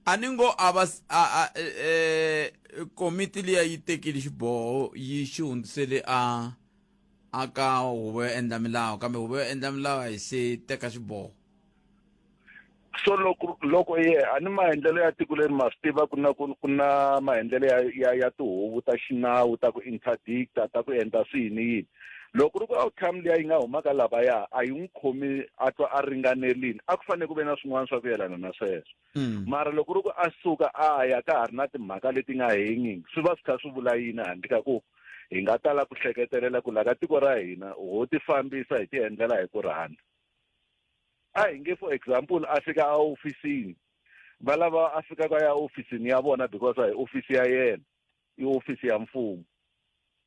A ni ngo a va a a komiti liya yi tekile xiboho yi xi hundzisele a ka huvo yo endla milawu, kambe huvo yo endla milawu a yi se teka xiboho. So loko ye a ni maendlelo ya tiko leri ma swi tiva ku na ku na maendlelo ya tihuvo ta xinawu ta ku interdicta, ta ku endla swi yini yini. Loko ku ri ku outcome liya yi nga huma ka lavaya a yi n'wi khomi a twa a ringanerile, a ku fanele ku ve na swin'wana swa ku yelana na sweswo. Mara loko ku ri ku a suka a ya ka ha ri na timhaka leti nga hanging, swi va swi kha swi vula yini handle ka ku hi nga tala ku hleketelela ku la ka tiko ra hina ho ti fambisa hi ti endlela hi ku rhandza. A hi nge for example a fika a ofisini, va lava a fika ka ya ofisini ya vona because a hi ofisi ya yena, i ofisi ya mfumo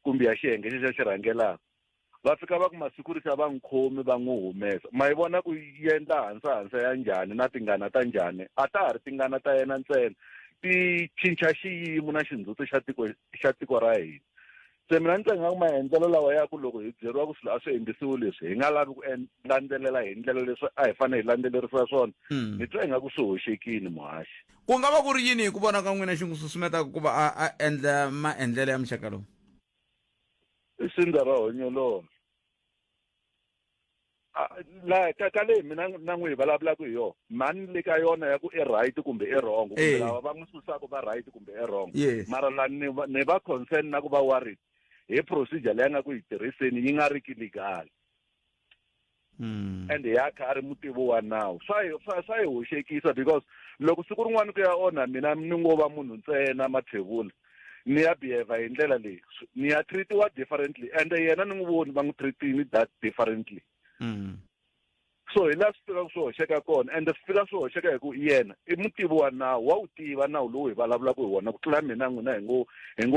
kumbe ya xiyenge xexo xi rhangelaka. Va fika va ku ma-security a va n'wi khomi va n'wi humesa. Ma yi vona ku yi endla hansa hansa ya njhani na tingana ta njhani? A ta ha ri tingana ta yena ntsena, ti cinca xiyimo na xindzhuti xa tiko xa tiko ra hina. Se mina ni twa ingaku maendlelo lawa ya ku loko hi byeriwa ku swilo a swi endlisiwi leswi, hi nga lavi ku landzelela hi ndlela leswi a hi fanele hi landzelerisa swona, ni twa ingaku swi hoxekile muhaxi. Ku nga va ku ri yini hi ku vona ka n'wina xi n'wi susumetaka ku va a endla maendlelo ya muxaka lowu? I sindza ra honyololo. La ka leyi mina na n'wi hi vulavulaka hi yona, mhani le ka yona ya ku i right kumbe i wrong, kumbe lava va n'wi susaka va right kumbe i wrong. Mara la ni va concern na ku va worried hi procedure leyi a nga ku yi tirhiseni yi nga ri ki legal. And ya kha a ri mutivi wa nawu. Swa yi hoxekisa because loko siku rin'wana ku ya onha mina ni ngo va munhu ntsena mathevula, ni ya behave hi ndlela leyi, ni ya treatiwa differently, and yena ni n'wi voni va n'wi treatini that differently. So hi laha swi fikaka swi hoxeka kona, and swi fika swi hoxeka hi ku yena i mutivi wa nawu, wa wu tiva nawu lowu hi vulavulaka hi wona ku tlula mina n'wina hi ngo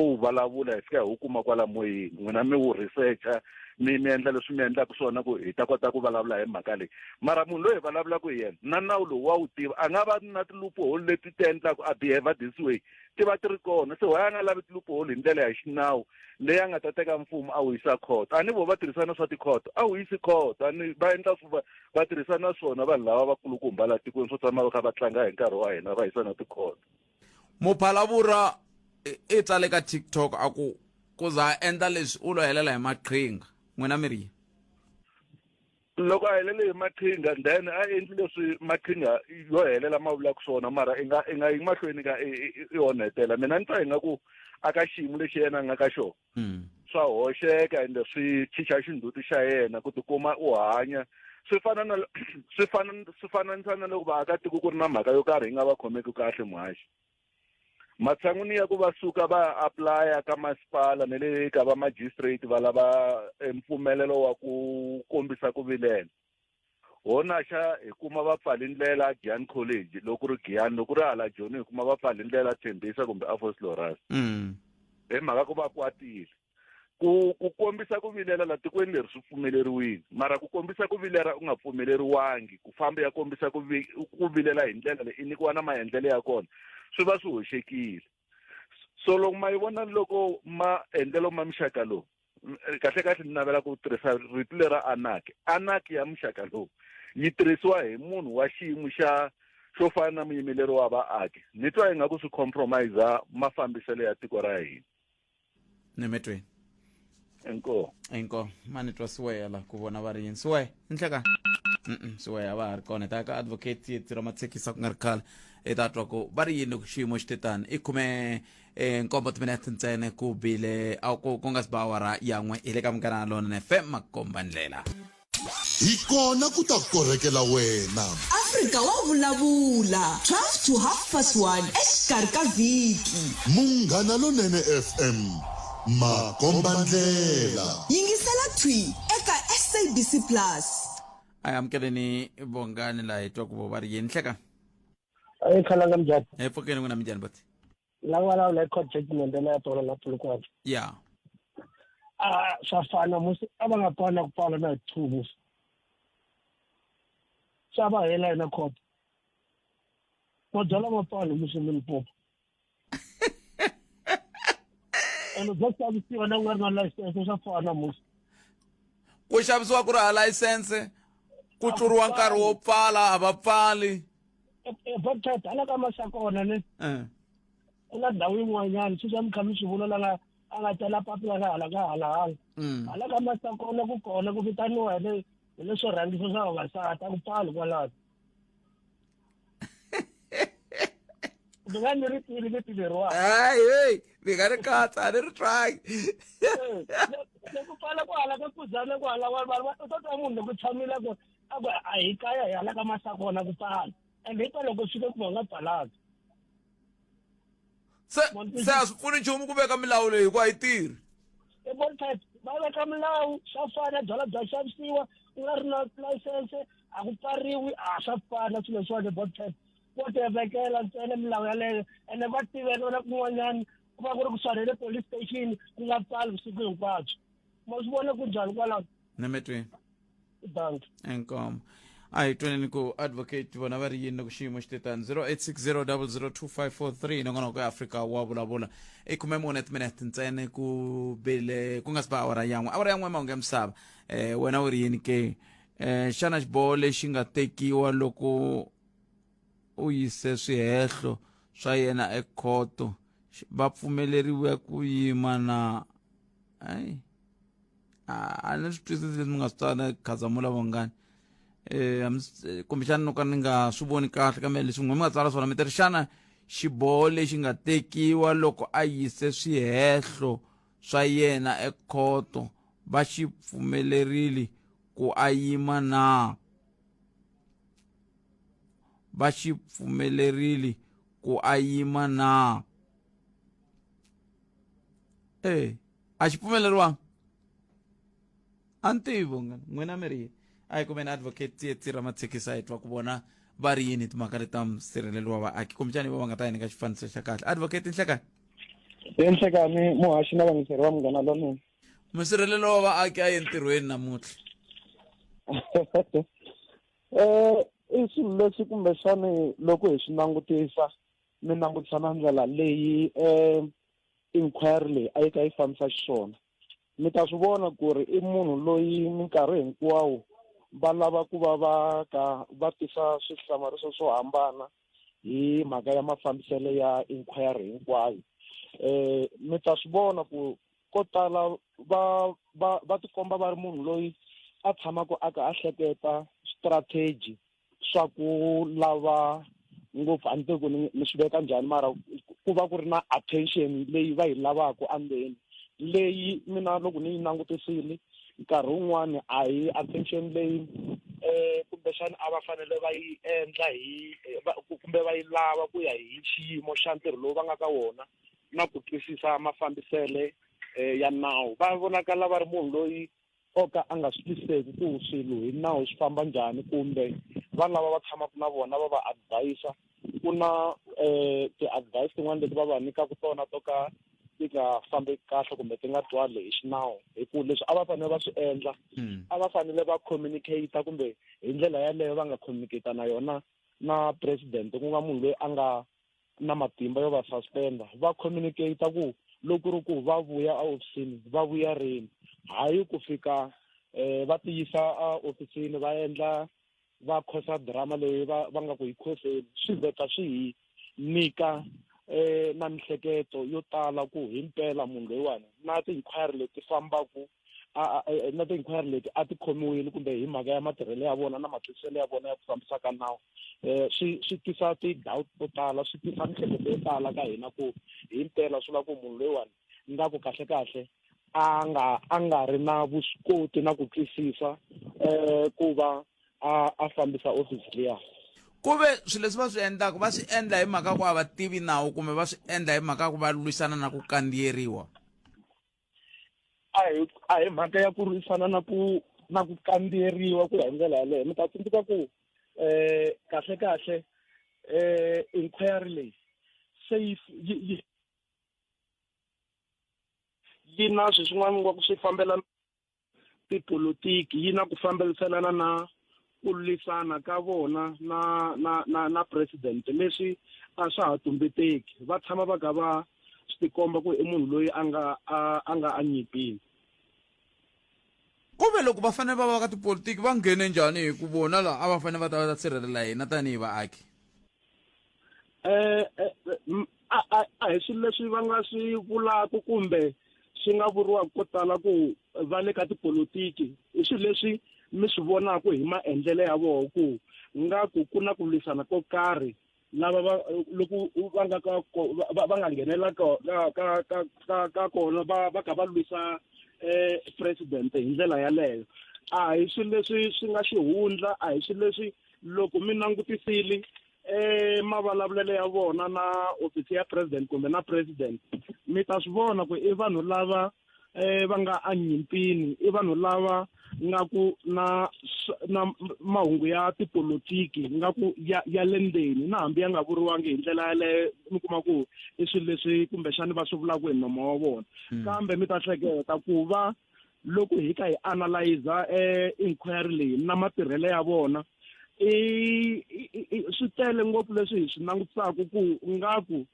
wu vulavula hi fika hi wu kuma kwala moyeni. N'wina mi wu researcha, mi endla leswi mi endlaka swona ku hi ta kota ku vulavula hi mhaka leyi. Mara munhu loyi hi vulavulaka hi yena na nawu lowu wa wu tiva, a nga va na ti-loophole leti ti endlaka a behave this way, ti va ti ri kona. Se why a nga lavi ti-loophole hi ndlela ya xinawu leyi a nga ta teka mfumo a wu yisa court? A ni vo va tirhisana swa ti-court, a wu yisi court, a ni va endla swi va tirhisana swona vanhu lava vakulukumba la tikweni swo tshama va kha va tlanga hi nkarhi wa hina va yisana ti-court. Muphalavura i tsale ka TikTok a ku ku za a endla leswi u lo helela hi maqhinga. N'wina mi ri yini? Loko a helele hi maqhinga, then a endli leswi maqhinga yo helela ma vulaka swona, mara i nga i nga yi mahlweni ka i onhetela. Mina ni twa ingaku a ka xiyimo lexi yena a nga ka xona swa hoxeka ende swi chicha xindzhuti xa yena ku tikuma u hanya. Swi fana na swi fana swi fananisa na loko vaakatiko ku ri na mhaka yo karhi yi nga va khomeki kahle, muhaxi. Matshan'wini ya ku va suka va ya apulaya ka masipala na le ka va magistrate va lava e mpfumelelo wa ku kombisa ku vilela, ho naxa hi kuma va pfali ndlela Giyani College loko ku ri Giyani, loko ku ri hala Joni hi kuma va pfali ndlela Tembisa kumbe aVosloorus hi mhaka ku va kwatile. Ku ku kombisa ku vilela la tikweni leri swi pfumeleriwile, mara ku kombisa ku vilela u nga pfumeleriwangi ku famba ya kombisa ku vi ku vilela hi ndlela leyi i nyikiwa na maendlelo ya kona, swi va swi hoxekile. So loko ma yi vona loko maendlelo ma muxaka lowu, kahle kahle ni navela ku tirhisa rito lera anarchy. Anarchy ya muxaka lowu yi tirhisiwa hi munhu wa xiyimo xa xo fana na muyimeleri wa vaaki, ni twa ingaku swi compromise mafambiselo ya tiko ra hina. Nemetweni. Inkomu. Inkomu. Mani twa Siweya la ku vona va ri yini. Siweya, nhleka. Siweya a va ha ri kona. Ta ka advocate Tsietsi Ramatshekisa ku nga ri khale. I ta twa ku va ri yini loko xiyimo xi te tani. I khume nkombo timinete ntsena ku bile a ku ku nga si ba awara ya n'we hi le ka Munghana Lonene FM makomba ndlela. Hi kona ku ta korhekela wena. Afrika wa vulavula, 12 to half past 1 exikarhi ka vhiki. Munghana Lonene FM, makombandlela. Yingisela thwi eka SABC Plus. A hi amukeleni Bongani laha hi twa ku vo va ri yini. Nhleka. Ayi khalanga, minjhani? Hi pfukeni n'wina, minjhani boti? La vulavula hi court judgment la ya tolo la Polokwane. Ya. A swa fana musi, a va nga pfala ku pfala na hi 2 musi. Swa va hela yena court. Mabyala ma pfali musi Limpopo. Ene bya xavisiwa na ku nga ri na license, swa fana musi. Ku xavisiwa ku ri ha license, ku tluriwa nkarhi wo pfala, a va pfali. Vodcast hala ka Masakona ne ku na ndhawu yin'wanyana sweswi a mi kha mi swi vula la nga a nga tsala papila ra hala ka hala hala hala ka Masakona ku kona ku vitaniwa hi le hi leswo rhangisa swa vavasati, a ku pfali kwalano. Mi nga ni ri tivi vito leriwani. Hayi hey, mi nga ri katsa, a ni ri twangi. Loko pfala ku hala ka kuzana ku hala vanhu u ta twa munhu loko tshamile ku a ku a hi kaya hi hala ka Masakona ku pfala, ende hi loko swi ku va nga pfalanga. Se se a swi pfuni nchumu ku veka milawu leyi hikuva a yi tirhi. Eboltype va veka milawu, swa fana, byalwa bya xavisiwa ku nga ri na license, a ku pfariwi, a swa fana swilo leswiwani. Boltype vo ti vekela ntsena milawu yaleyo, ene va tiveka na kun'wanyana ku va ku ri kusuhani le police station ku nga pfali vusiku hinkwabyo. Ma swi vona ku njhani kwalaho? Nemetweni. Bangi. Inkomo. A hi twaneni ku advocate vona va ri yini loko xiyimo xi te tani. 0860002543 nongonoko ya Afrika wa vulavula. I 14 timinete ntsena ku bile ku nga si ba awara ya n'we. Awara ya n'we mahungu ya misava. Wena u ri yini ke? Xana xiboho lexi nga tekiwa loko u yise swihehlo swa yena ekhoto va pfumeleriwe ku yima na? Ayi, a ni swi twisisi leswi mi nga swi tsala, Khazamula Vongani. Kumbexana no ka ni nga swi voni kahle, kambe leswi n'we mi nga tsala swona mi ti ri xana xiboho lexi nga tekiwa loko a yise swihehlo swa yena ekhoto va xi pfumelerile ku a yima na? Va xi pfumelerile ku a yima na? A xi pfumeleriwanga, a ni tivi vongani, n'wina mi ri yini? A hi kumeni advocate Tsietsi Ramatshekisa hi twa ku vona va ri yini timhaka leti ta nsirhelelo wa vaaki, kumbexani vo va nga ta hi nyika xifaniso xa kahle. Advocate, nhlekani. Enhlekani muhaxi na vayingiseri va Munghana Lonene. Musirhelelo wa vaaki a yi entirhweni namuntlha. I swilo leswi kumbexani loko hi swi langutisa, mi langutisa na ndlela leyi inquiry leyi a yi ka yi fambisa xiswona, mi ta swi vona ku ri i munhu loyi minkarhi hinkwawo va lava ku va va ka va tisa swihlamariso swo hambana hi mhaka ya mafambiselo ya inquiry hinkwayo. Mi ta swi vona ku ko tala va va va tikomba va ri munhu loyi a tshamaka a ka a hleketa strategy swa ku lava ngopfu a ni tivi ku ni ni swi veka njhani mara ku va ku ri na attention leyi va yi lavaka endzeni leyi mina loko ni yi langutisile nkarhi wun'wani a hi attention leyi um kumbexana a va fanele va yi endla hi kumbe va yi lava ku ya hi xiyimo xa ntirho lowu va nga ka wona na ku twisisa mafambisele um ya nawu va vonakala va ri munhu loyi o ka a nga swi twisiseki ku swilo hi nawu swi famba njhani kumbe va lava va tshamaka na vona va va advise ku na um ti-advice tin'wana leti va va nyikaka tona to ka ti nga fambi kahle kumbe ti nga twali hi xinawu hi ku leswi a va fanele va swi endla hmm. a va fanele va communicate kumbe hi ndlela yaleyo va nga communicate na yona na president ku nga munhu loyi a nga na matimba yo va suspenda va communicate ku loko ri ku va vuya ehofisini va vuya rini hayi ku fika um va tiyisa ehofisini va endla va khosa drama leyi va va nga ku yi khoseni swi vheta swi hi nyika eh na mihleketo yo tala ku himpela munhu loyiwani na ti-inquiry leti fambaku e, na ti-inquiry leti a ti khomiwile kumbe hi mhaka ya matirhelo ya vona na matwisiselo ya vona ya ku fambisa ka nawu um swi swi tisa ti-doubt to tala swi tisa mihleketo yo tala ka hina ku himpela swi vula ku munhu loyiwani nga ku kahle kahle a nga a nga ri na vuswikoti na ku twisisa um ku va a a fambisa office liya ku ve swilo leswi va swi endlaka va swi endla hi mhaka ku a va tivi nawu kumbe va swi endla hi mhaka ku va lwisana na ku kandziyeriwa a hi a hi mhaka ya ku lwisana na ku na ku kandziyeriwa ku ya hi ndlela yaleyo mi ta tsundzuka ku um kahle kahle um inquiry leyi se yi yi yi na swilo swin'wana nga ku swi fambelana tipolotiki yi na ku fambeliselana na ku lwisana ka vona na na na na president leswi a swa ha tumbeteki va tshama va ka va swi tikomba ku i munhu loyi a nga a a nga a nyipini ku ve loko va fanele va va ka tipolitiki va nghene njhani hi ku vona laha a va fanele va ta va ta sirhelela hina tanihi vaaki eh, eh, a a a hi swilo leswi va nga swi vulaka kumbe swi nga vuriwaka ko tala ku va le ka tipolotiki i swilo leswi mi swi vonaka hi maendlelo ya vona ku nga ku ku na ku lwisana ko karhi lava va loko va nga ka va nga nghenela ka ka ka ka ka kona va va kha va lwisa eh president hi ndlela yaleyo a hi swilo leswi swi nga xihundla a hi swilo leswi loko mi langutisile eh mavulavulelo ya vona na ofisi ya president kumbe na president mi ta swi vona ku i vanhu lava eh va nga anyimpini i vanhu lava nga ku na na mahungu ya tipolotiki nga ku ya ya le ndzeni na hambi ya nga vuriwangi hi ndlela yaleyo mi kuma ku i swilo leswi kumbexani va swi vulaka hi nomo wa vona hmm. kambe mi ta hleketa ku va loko hi ka hi analyza eh inquiry leyi na matirhelo ya vona i swi tele ngopfu leswi hi swi langutisaka ku ngaku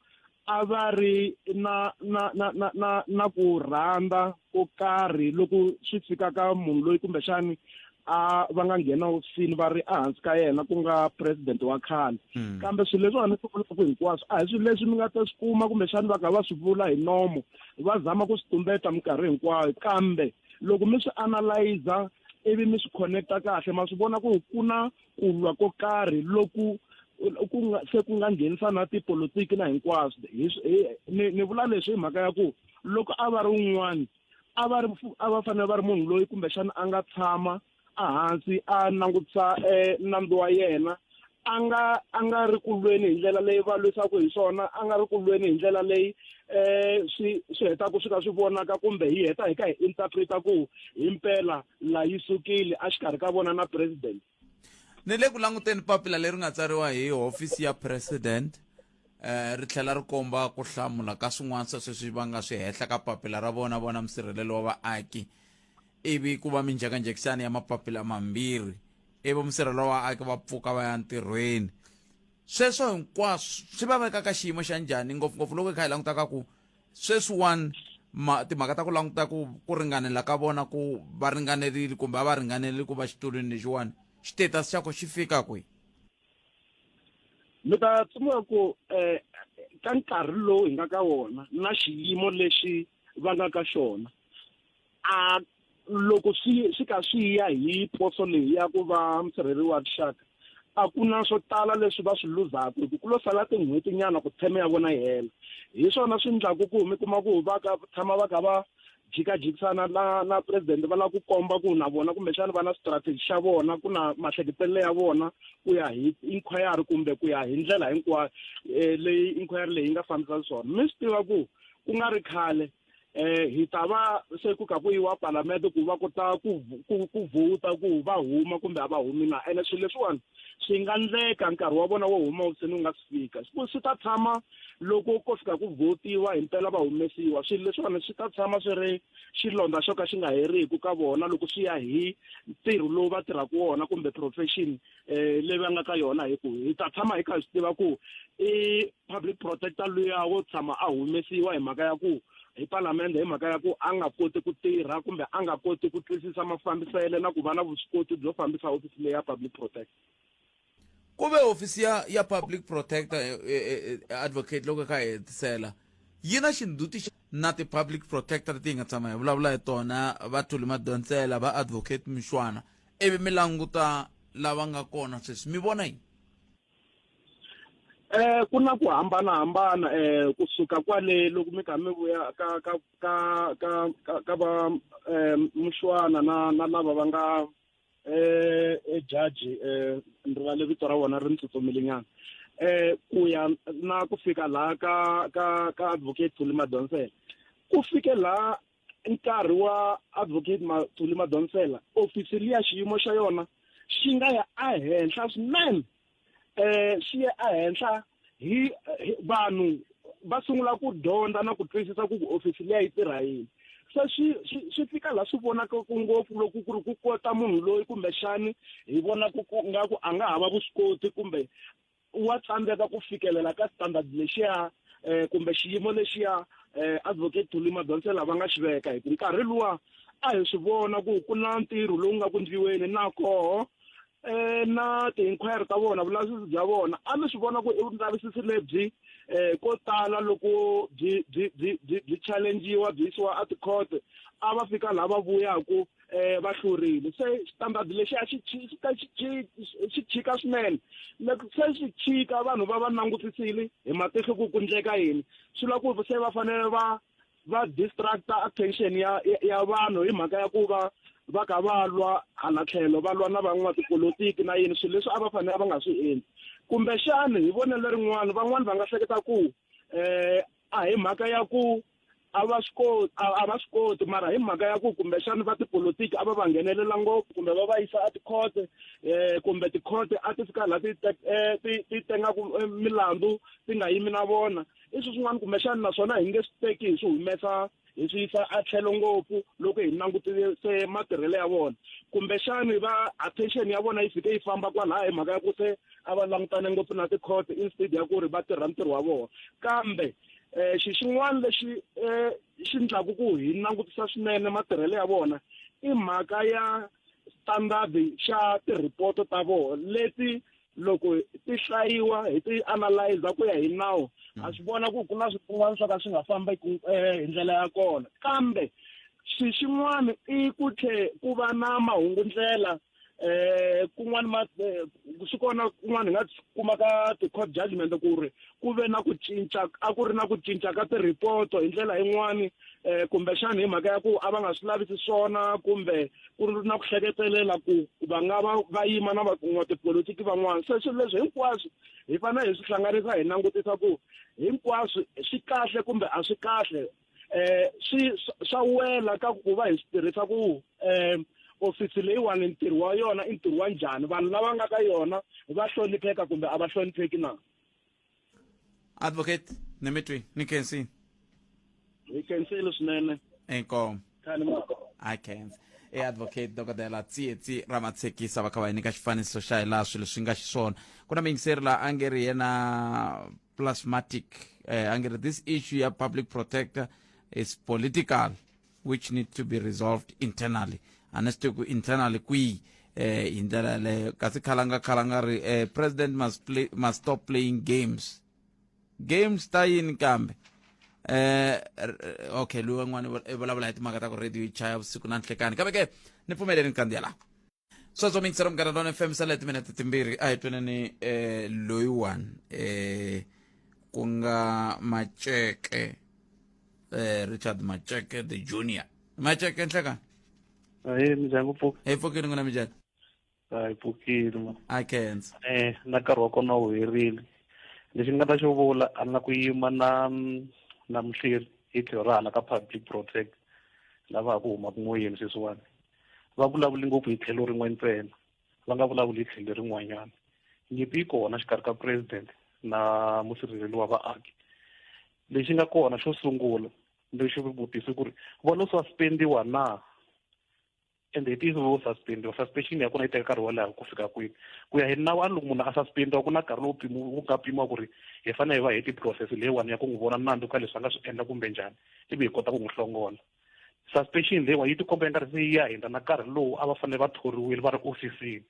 a va ri na na na na na na ku rhandza ko karhi loko swi fika ka munhu loyi kumbexani a va nga nghena hofisini va ri ehansi ka yena ku nga president wa khale hmm. kambe swilo leswi a ni swi vulaka hinkwaswo a hi swilo leswi mi nga ta swi kuma kumbexani va kha va swi vula hi nomo va zama ku swi tumbeta minkarhi hinkwayo kambe loko mi swi analyza ivi mi swi connecta kahle ma swi vona ku ku na ku lwa ko karhi loku ku nga se ku nga nghenisa na tipolotiki na hinkwaswo ni ni vula leswi hi mhaka ya ku loko a va ri un'wana a va ri a va fanele va ri munhu loyi kumbexana a nga tshama ehansi a langutisa eh, nandzu wa yena a nga a nga ri ku lweni hi ndlela leyi va lwisaka hi swona a nga ri ku lweni hi ndlela leyi eh swi swi hetaka swi ka swi vonaka kumbe hi heta hi ka hi interpreta ku himpela la yi sukile exikarhi ka vona na president ni le ku languteni papila leri nga tsariwa hi hofisi ya president eh ri tlhela ri komba ku hlamula ka swin'wana swa sweswi va nga swi hehla ka papila ra vona vona musirhelelo wa vaaki ivi ku va minjhekanjhekisano ya mapapila mambirhi ivi musirhelelo wa vaaki va pfuka va ya ntirhweni sweswo hinkwaswo swi va veka ka xiyimo xa njhani ngopfungopfu loko hi kha hi languta ka ku sweswiwani ma timhaka ta ku languta ku ku ringanela ka vona ku va ringanerile kumbe a va ringaneli ku va xitulwini lexiwani xitetasi xa ko xi fika kwihi mi ta tsundzuka ku um ka nkarhi lowu hi nga ka wona na xiyimo lexi va nga ka xona a Loko swi swi ka swi ya hi poso leyi ya ku va musirheleli wa rixaka, a ku na swo tala leswi va swi luzaka hi ku ku lo sala tin'hweti nyana ku theme ya vona yi hela. Hi swona swi ndlaku ku mi kuma ku va ka tshama va kha va jikajikisana na na president va lava ku komba ku na vona kumbexana va na strategy xa vona ku na mahleketelelo ya vona ku ya hi inquiry kumbe ku ya hi ndlela hinkwayo eh, leyi inquiry leyi yi nga fambisa swona mi swi tiva ku ku nga ri khale eh hi ta va se ku ka ku yiwa palamende ku va kota ku ku ku vhota ku va huma kumbe a va humi na ene swilo leswiwani swi nga ndleka nkarhi wa vona wo huma hofisini wu nga si fika swi ta tshama loko ko fika ku vhotiwa himpela va humesiwa swilo leswiwani swi ta tshama swi ri xilondza xo ka xi nga heriki ka vona loko swi ya hi ntirho lowu va tirhaka wona kumbe profession eh leyi va nga ka yona hi ku hi ta tshama hi kha hi swi tiva ku i public protector luya wo tshama a humesiwa hi mhaka ya ku hi palamende hi mhaka ya ku a nga koti ku tirha kumbe a nga koti ku twisisa mafambisele na ku va na vuswikoti byo fambisa hofisi leyi ya public protector. Ku ve hofisi ya ya public protector eh, eh, eh, advocate loko kha hi hetisela yi na xindzhuti na ti-public protector leti hi nga tshama hi vulavula hi tona va Thuli Madonsela va advocate Mshwana ivi mi languta lava nga kona sweswi mi vona yini? Eh ku na ku hambana hambana eh kusuka kwale loko mi kha mi vuya ka ka ka ka ka, ka va eh Mushwana na na lava va nga eh e judge eh ni rivale vito ra vona ri ni tsutsumile nyana eh ku ya na ku fika laha ka ka ka advocate Thuli Madonsela ku fike laha nkarhi wa advocate Thuli Madonsela ofisi liya xiyimo xa yona xi nga ya ehenhla swinene eh xi ye ehenhla hi vanhu va sungula ku dyondza na ku twisisa ku ofisi liya yi tirha yini se swi swi swi fika laha swi vonaka ku ngopfu loko ku ri ku kota munhu loyi kumbexani hi vona ku ku nga ku a nga hava vuswikoti kumbe wa tsandzeka ku fikelela ka standard lexiya eh, kumbe xiyimo lexiya eh, advocate Thuli Madonsela va nga xi veka hi ku nkarhi luwa a hi swi vona ku ku na ntirho lowu nga ku ndliweni na koho eh na ti-inquiry ta vona vulavisisi bya vona a mi swi vona ku i vulavisisi lebyi eh ko tala loko byi byi byi byi byi challengiwa byi yisiwa a ti-court a va fika laha va vuyaku eh va hlurile se standard lexi a xi xi xi chika swinene loko se xi chika vanhu va va langutisile hi matihlo ku ku ndleka yini swi lava ku se va fanele va va distracta attention ya ya vanhu hi mhaka ya ku va va ka va lwa hala tlhelo va lwa na van'watipolotiki na yini swilo leswi a va fanele va nga swi endli kumbexani hi vonelo rin'wana van'wani va nga hleketa ku eh a hi mhaka ya ku a va swi koti a va swi koti mara hi mhaka ya ku kumbexani va tipolotiki a va va nghenelela ngopfu kumbe va va yisa etikhote eh kumbe tikhote a ti fika laha ti eh, ti ti tengaku eh, milandzu ti nga yimi na vona i swilo swin'wana kumbexana naswona hi nge swi teki hi swi humesa hi swi yisa a tlhelo ngopfu loko hi langutile se matirhelo ya vona kumbexani va attention ya vona yi fike yi famba kwalaya hi mhaka ya ku se a va langutane ngopfu na ti-court instead ya ku ri va tirha ntirho wa vona kambe um xi xin'wana lexi um xi ndlaku ku hi langutisa swinene matirhelo ya vona i mhaka ya standard xa tirhipoto ta vona leti loko ti hlayiwa hi ti analyza ku ya hi nawu ha swi vona ku ku na swin'wana swo ka swi nga fambeki eh, hi ndlela ya kona kambe xi xin'wana i ku tlhe ku va na mahungundlela eh kun'wana ma eh, swi kona kun'wana hi nga kuma ka ti-court judgment ku ri ku ve na ku cinca a ku ri na ku cinca ka ti-report hi ndlela yin'wani eh kumbexana hi mhaka ya ku a va nga swi lavisi swona kumbe ku ri na ku hleketelela ku va nga va va yima na van'watipolitiki van'wana se swilo leswi hinkwaswo hi fanele hi swi hlanganisa hi langutisa ku hinkwaswo swi kahle kumbe a swi kahle eh swi swa wela ka ku va hi swi tirhisa ku eh ofisi leyiwani ntirho wa yona i ntirho wa njhani vanhu lava nga ka yona va hlonipheka kumbe a va hlonipheki na Advocate ni mi twi ni khensini hi khensile swinene inkomu I khensa e advocate dokodela tsietsi ramatshekisa va kha va hi nyika xifaniso xa hi laha swilo swi nga xiswona ku na muyingiseri laha a nge ri yena plasmatic eh, a nge ri this issue ya public protector is political which need to be resolved internally a ni swi tivi ku internally kwihi eh hi ndlela yaleyo kasi khalanga khalanga ri eh, president must play, must stop playing games games ta yini kambe Eh okay, loyi wan'wana i vulavula hi timhaka ta ku radio yi chaya vusiku na nhlekani. Kambe ke ni pfumeleni ni kandziya laha. Sweswo mixero Munghana Lona FM sale timinete timbirhi a hi tweneni eh loyiwani eh ku nga Maceke eh Richard Maceke the junior. Maceke nhlekani. Ahee, minjhani ku pfuka? Hi pfukile n'wina minjhani? Hi pfukile ma. A khensa. Eh, na nkarhi wa kona wu herile. Lexi ni nga ta xi vula a na ku yima na na muhleri hi tlhelo ra hala ka public protect lava ha ku humaka moyeni sweswiwani. Va vulavuli ngopfu hi tlhelo rin'we ntsena, va nga vulavuli hi tlhelo rin'wanyana. Nyimpi yi kona xikarhi ka president na musirheleli wa vaaki. Lexi nga kona xo sungula lexi vutisi ku ri va lo suspendiwa na ende hi ntiyiso vo suspendiwa suspension ya kona yi teka nkarhi wo leha ku fika kwini ku ya hi nawu a loko munhu a suspendiwa ku na nkarhi lowu wu nga pimiwa ku ri hi fanele hi va hi ti-process leyiwani ya ku n'wi vona nandzu ka leswi a nga swi endla kumbe njhani ivi hi kota ku n'wi hlongola suspension leyiwani yi tikomba yi nga ri se yi ya hundza na nkarhi lowu a va fanele va thoriwile va ri ofisini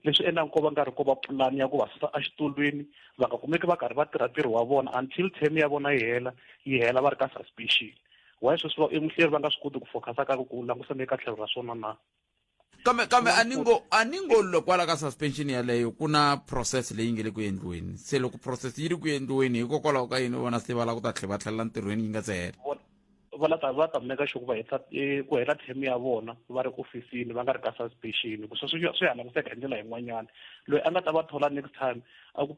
leswi endlaka ko va nga ri ko va pulani ya ku va susa exitulwini va nga kumeki va karhi va tirha ntirho wa vona until term ya vona yi hela yi hela va ri ka suspension why sweswi va emuhleri va nga swi koti ku focus ka ku langusa le ka tlhelo ra swona na kambe kambe a ni ngo a ni ngo loko kwala ka suspension yaleyo ku na process leyi nge le ku endliweni se loko process yi ri ku endliweni hikokwalaho ka yini vona se va lava ku ta tlhela va tlhelela ntirhweni yi nga se hela va la ta va ta meka sure ku va heta ku hela term ya vona va ri ofisini va nga ri ka suspension ku sweswo swi ya languseka hi ndlela yin'wanyana loyi a nga ta va thola next time a ku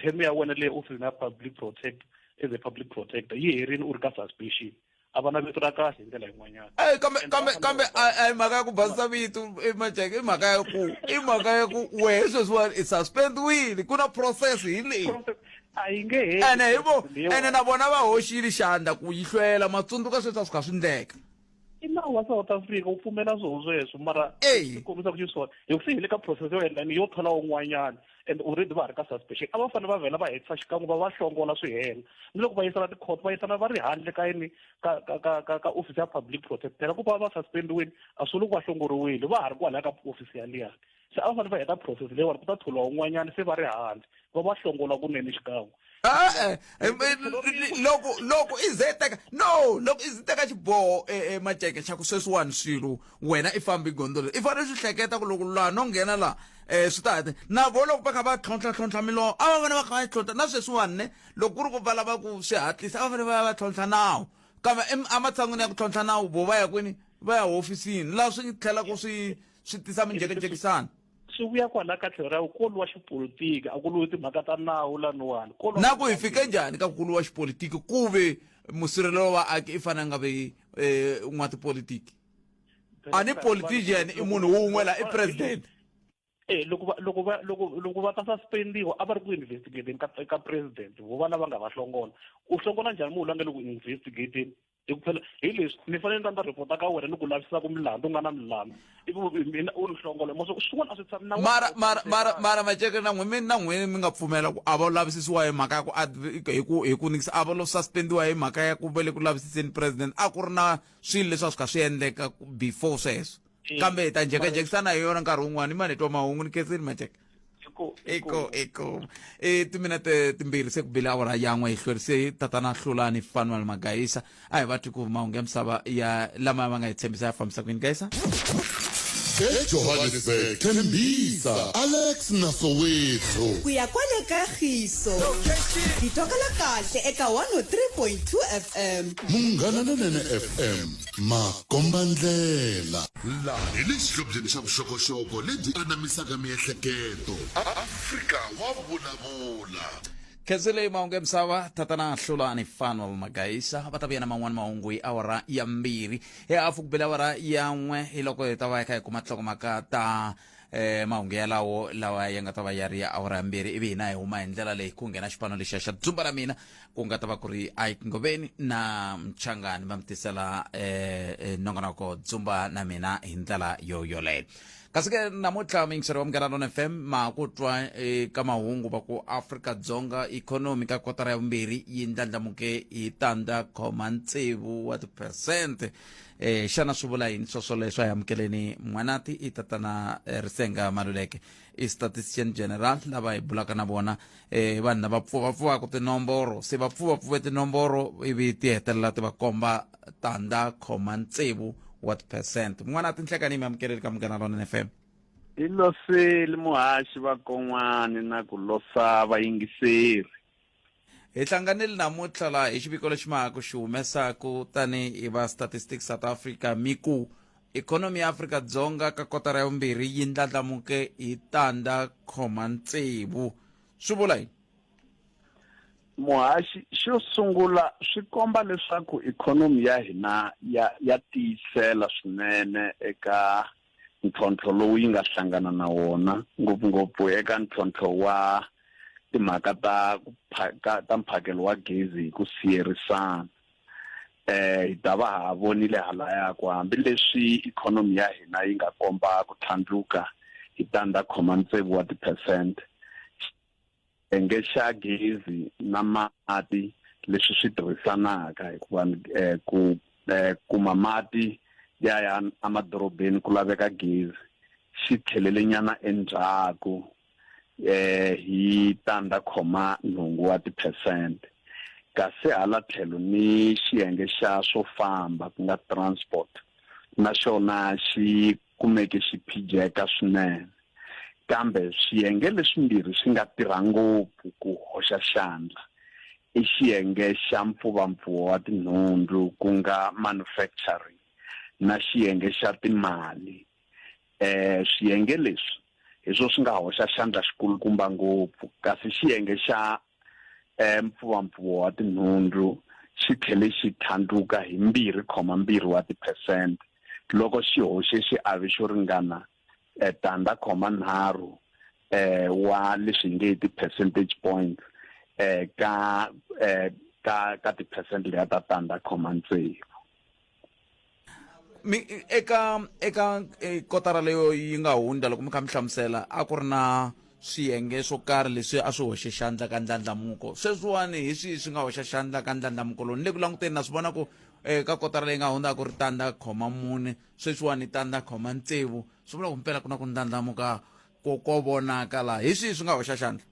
term ya wena leyi ofisini ya public protect as a public protector yi herini u ri ka suspension a va na vito ra kahle hi ndlela yin'wanyana Ey kambe kambe kambe a hi mhaka ya ku basisa vito i Maceke i mhaka ya ku i mhaka ya ku wehe sweswiwani i suspendiwile ku na process hi leyi a yi nge heli ene hi vo ene na vona va hoxile xandla ku yi hlwela matsundzuka sweswi a swi kha swi ndleka i nawu wa South Africa wu pfumela swoho sweswo mara Eyi. kombisa ku xiswona hi ku se hi le ka process yo endla yo thola un'wanyana and already va ha ri ka suspension a va fanele va vhela va hetisa xikan'we va va hlongola swi hela ni loko va yisana ti-court va yisana va ri handle ka yini ka ka ka ka ka office ya public protect phela ku va va suspendiwile a swi vuli ku va hlongoriwile va ha ri kwalaya ka office yaliyani se a va fanele va heta process leyiwani ku ta tholiwa un'wanyana se va ri handle va va hlongola kunene xikan'we E-e, loko loko i ze teka no loko i ze teka xiboho Maceke xa ku sweswiwani swilo wena i fambi gondzo leri i fanele swi hleketa ku loko laha no nghena laha um swi ta heta na vo loko va kha va tlhontlha tlhontlha milomo a va vona va kha va tlhontlha na sweswiwani ne loko ku ri ku va lava ku swi hatlisa a va fanele va ya va tlhontlha nawu kambe ematshan'wini ya ku tlhontlha nawu vo va ya kwini va ya hofisini laha swi tlhelaka swi swi tisa minjhekanjhekisano swi vuya kwala ka tlhelo ra ku lwiwa xipolitiki a ku lwiwi timhaka ta nawu laniwani na ku hi fike njhani ka ku lwiwa xipolitiki ku ve musirhelelo wa vaaki i fanele a nga vi um n'watipolitiki a ni politician i munhu wun'we la i president Eh loko va loko va loko loko va ta suspendiwa a va ri ku investigateni ka ka president vo va lava nga va hlongola u hlongola njhani munhu la nga le ku investigateni hi ku phela hi leswi ni fanele ni ta ni ta report-a ka wena ni ku lavisisa ku milandzu u nga na milandzu ivi mina u ni hlongola mo swin'wana a swi tshami na mara mara mara mara maceke na n'wina na n'wina mi nga pfumela ku a va lavisisiwa hi mhaka ya ku hi ku hi ku nikisa a va lo suspendiwa hi mhaka ya ku va le ku lavisiseni president a ku ri na swilo leswi a swi kha swi endleka before sweswo kambe hi ta njhekanjhekisana hi yona nkarhi wun'wana i mani hi twa mahungu ni khensini maceke eko eko e timinete timbirhi se ku bile awara yan'we hi hlwerise tatana hlulani fanuel magayisa a hi va twi ku mahungu ya misava ya lama va nga hi tshembisa ya fambisa ku yini gayisa ejohannesburg tembisa alex na soweto ku ya kwale ka khiso hi twakala kahle eka 103.2 fm munghana lonene fm Makombandlela. Laha hi le xihlobyeni xa vuxokoxoko lebyi anamisaka miehleketo. Afrika wa vulavula. Khensi leyi mahungu ya misava tatana hlulani fanuel magayisa va ta vuya na man'wani mahungu hi awara ya mbirhi hi hafu ku bele awara ya n'we hi loko hi ta va hi kha hi kuma tinhlokomhaka ta eh mahungu yalawo lawa ya nga ta va ya ri ya awara ya mbirhi ivi hina hi huma hi ndlela leyi ku nghena xipano lexiya xa dzumba ra mina ku nga ta va ku ri Ike Ngoveni na Mchangani va mi tisela eh, eh nongonoko dzumba na mina hi ndlela yo yoleyo. Kasi ke namuntlha muyingiseri wa Munghana Lona FM ma ha ku twa eka mahungu va ku Afrika-Dzonga ikhonomi ka kotara ya vumbirhi yi ndlandlamuke hi tandza khoma tsevu wa tiphesente. Eh, xana swi vula yini swoswoleswo? A hi amukeleni N'wanati i tatana Risenga Maluleke, i statistician general lava hi bulaka na vona. Eh, vanhu lava pfuvapfuvaka tinomboro se va pfuvapfuve tinomboro ivi ti hetelela ti va komba tandza khoma tsevu wa tiphesente. N'wana tinhlekani mi amukeleli ka Munghana Lonene FM. Hi loseli muhaxi va kon'wani na ku losa vayingiseri. Hi hlanganile namuntlha laha hi xiviko lexi ma ha ku xi humesaku tanihi va Statistics South Africa, mi ku ikhonomi ya Afrika-Dzonga ka kotara ya vumbirhi yi ndlandlamuke hi tandza khoma tsevu. Swi vula yini? Muhaxi, xo sungula swi komba leswaku ikhonomi ya hina ya ya tiyisela swinene eka ntlhontlho lowu yi nga hlangana na wona, ngopfungopfu eka ntlhontlho wa timhaka ta ku ta mphakelo wa gezi hi ku siyerisana. Hi ta va ha vonile halaya ku hambileswi ikhonomi ya hina yi nga komba ku tlhandluka hi tandza khoma tsevu wa tiphesente, xiyenge xa gezi na mati leswi swi tirhisanaka, hikuva ku kuma mati ya ya emadorobeni ku laveka gezi, xi tlhelelenyana endzhaku hi tandza khoma nhungu wa tiphesente. Kasi hala tlhelo ni xiyenge xa swo famba ku nga transport na xona xi kumeke xi phijeka swinene. Kambe swiyenge leswimbirhi swi nga tirha ngopfu ku hoxa xandla i xiyenge xa mpfuvampfuvo wa tinhundzu ku nga manufacturing na xiyenge xa timali. Swiyenge leswi hi swo swi nga hoxa xandla xikulukumba ngopfu, kasi xiyenge xa mpfuvampfuvo wa tinhundzu xi tlhele xi tlhandluka hi 2.2 wa tiphesente loko xi hoxe xiave xo ringana tandza khoma nharhu wa leswi hi nge i ti-percentage points ka ka ka tiphesente leya ta tandza khoma tsevu. Mi eka eka kotara leyo yi nga hundza, loko mi kha mi hlamusela, a ku ri na swiyenge swo karhi leswi a swi hoxe xandla ka ndlandlamuko. Sweswiwani hi swihi swi nga hoxa xandla ka ndlandlamuko lowu? Ni le ku languteni na swi vona ku ka kotara leyi nga hundza a ku ri tandza khoma mune, sweswiwani tandza khoma tsevu, swi vula ku mpela ku na ku ndlandlamuka ko ko vonaka laha. Hi swihi swi nga hoxa xandla?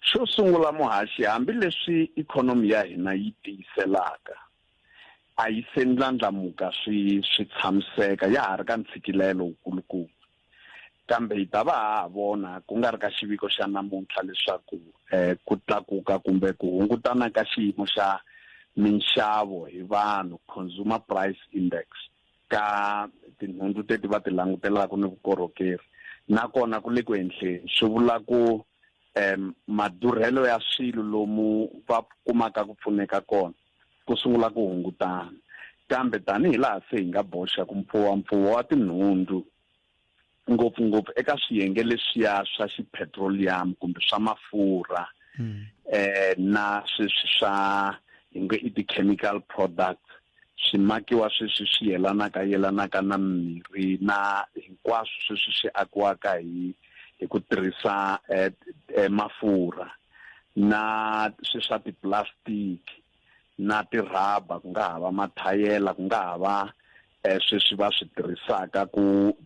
Xo sungula muhaxi, hambileswi ikhonomi ya hina yi tiyiselaka, a yi se ndlandlamuka swi swi tshamiseka, ya ha ri ka ntshikilelo wukulukumba. Kambe hi ta va ha ha vona ku nga ri ka xiviko xa namuntlha leswaku ku tlakuka kumbe ku hungutana ka xiyimo xa minxavo hi vanhu, consumer price index, ka tinhundzu teti va ti langutelaka ni vukorhokeri na kona ku le ku henhleni. Swi vula ku madurhelo ya swilo lomu va kumaka ku pfuneka kona ku sungula ku hungutana. Kambe tanihi laha se hi nga boxa ku mpfuvampfuvo wa tinhundzu ngopfungopfu eka swiyenge leswiya swa xipetroliyamu kumbe swa mafurha na sweswi swa hi nge i ti-chemical products, swimakiwa sweswi swi yelanaka yelanaka na mirhi na hinkwaswo sweswi swi akiwaka hi hi ku tirhisa mafurha na swi swa tiplastiki na tirhaba, ku nga ha va mathayela, ku nga ha va sweswi va swi tirhisaka ku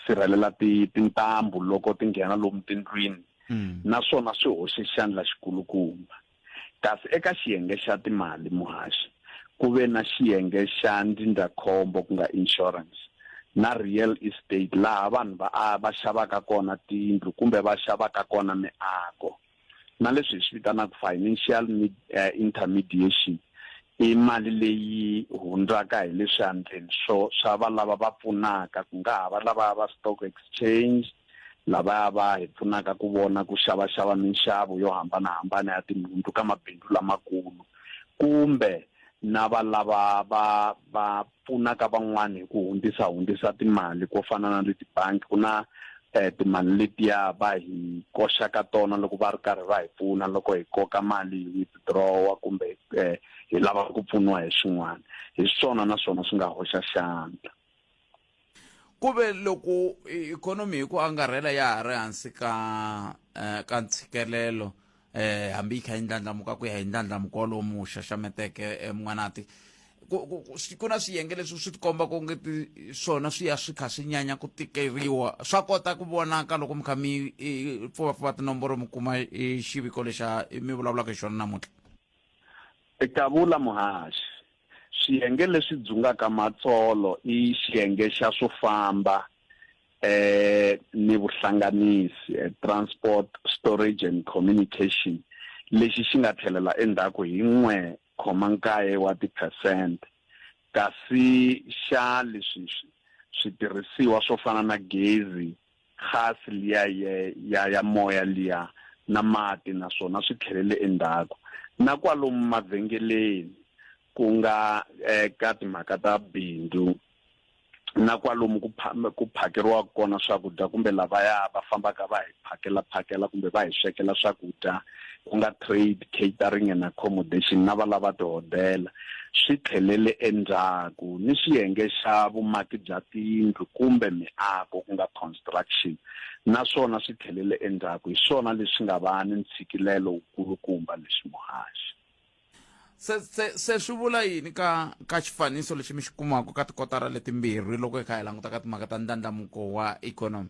sirhelela tintambu loko ti nghena lomu tindlwini, naswona swi hoxe xandla xikulukumba. Kasi eka xiyenge xa timali muhaxi, ku ve na xiyenge xa ndzindzakhombo ku nga insurance na real estate, laha vanhu va va xavaka kona tindlu kumbe va xavaka kona miako, na leswi hi swi vitanaka financial intermediation, i mali leyi hundzaka hi le swiandleni swo swa va lava va pfunaka, ku nga ha va lava va stock exchange, lavaya va hi pfunaka ku vona ku xavaxava minxavo yo hambanahambana ya tinhundzu ka mabindzu lamakulu, kumbe na va lava va va pfunaka van'wani hi ku hundzisa hundzisa timali, ko fana na le tibangi ku na timali letiya va hi koxaka tona loko va ri karhi va hi pfuna loko hi koka mali hi withdraw kumbe hi lava ku pfuniwa hi swin'wana. Hi swona na swona swi nga hoxa xandla. Ku ve loko ikhonomi hi ku angarhela ya ha ri hansi ka eh, ka ntshikelelo eh hambi yi kha yi ndlandlamuka ku ya hi ndlandlamuko wolowo mu xaxameteke eh, mun'wanati ku ku ku ku na swiyenge leswi swi tikomba ku nge ti swona swi ya swi kha swi nyanya ku tikeriwa swa kota ku vonaka loko mi kha mi pfuvapfuva tinomboro mi kuma xiviko lexa mi vulavulaka hi xona namuntlha Kavula muhaxi, swiyenge leswi dzungaka matsolo i xiyenge xa swo famba eh ni vuhlanganisi, transport, storage and communication, lexi xi nga tlhelela endzhaku hi 1.9 wa tiphesente, kasi xa leswi switirhisiwa swo fana na gezi, gasi liya ya ya moya liya na mati na swona swi tlhelele endzhaku. Na kwalomu mavhengeleni ku nga eka timhaka ta bindzu na kwalomu ku ku phakeriwaka kona swakudya kumbe lavaya va fambaka va hi phakela phakela kumbe va hi swekela swakudya ku nga trade, catering and accommodation na valava tihodela swi tlhelele endzhaku ni xiyenge xa vumaki bya tiyindlu kumbe miako ku nga construction na swona swi tlhelele endzhaku hi swona leswi nga va ni ntshikilelo wukulukumba leswi muhaxi. Se se se swi vula yini ka ka xifaniso lexi mi xi kumaka ka tikotara letimbirhi loko hi kha hi languta ka timhaka ta ndlandlamuko wa ikhonomi?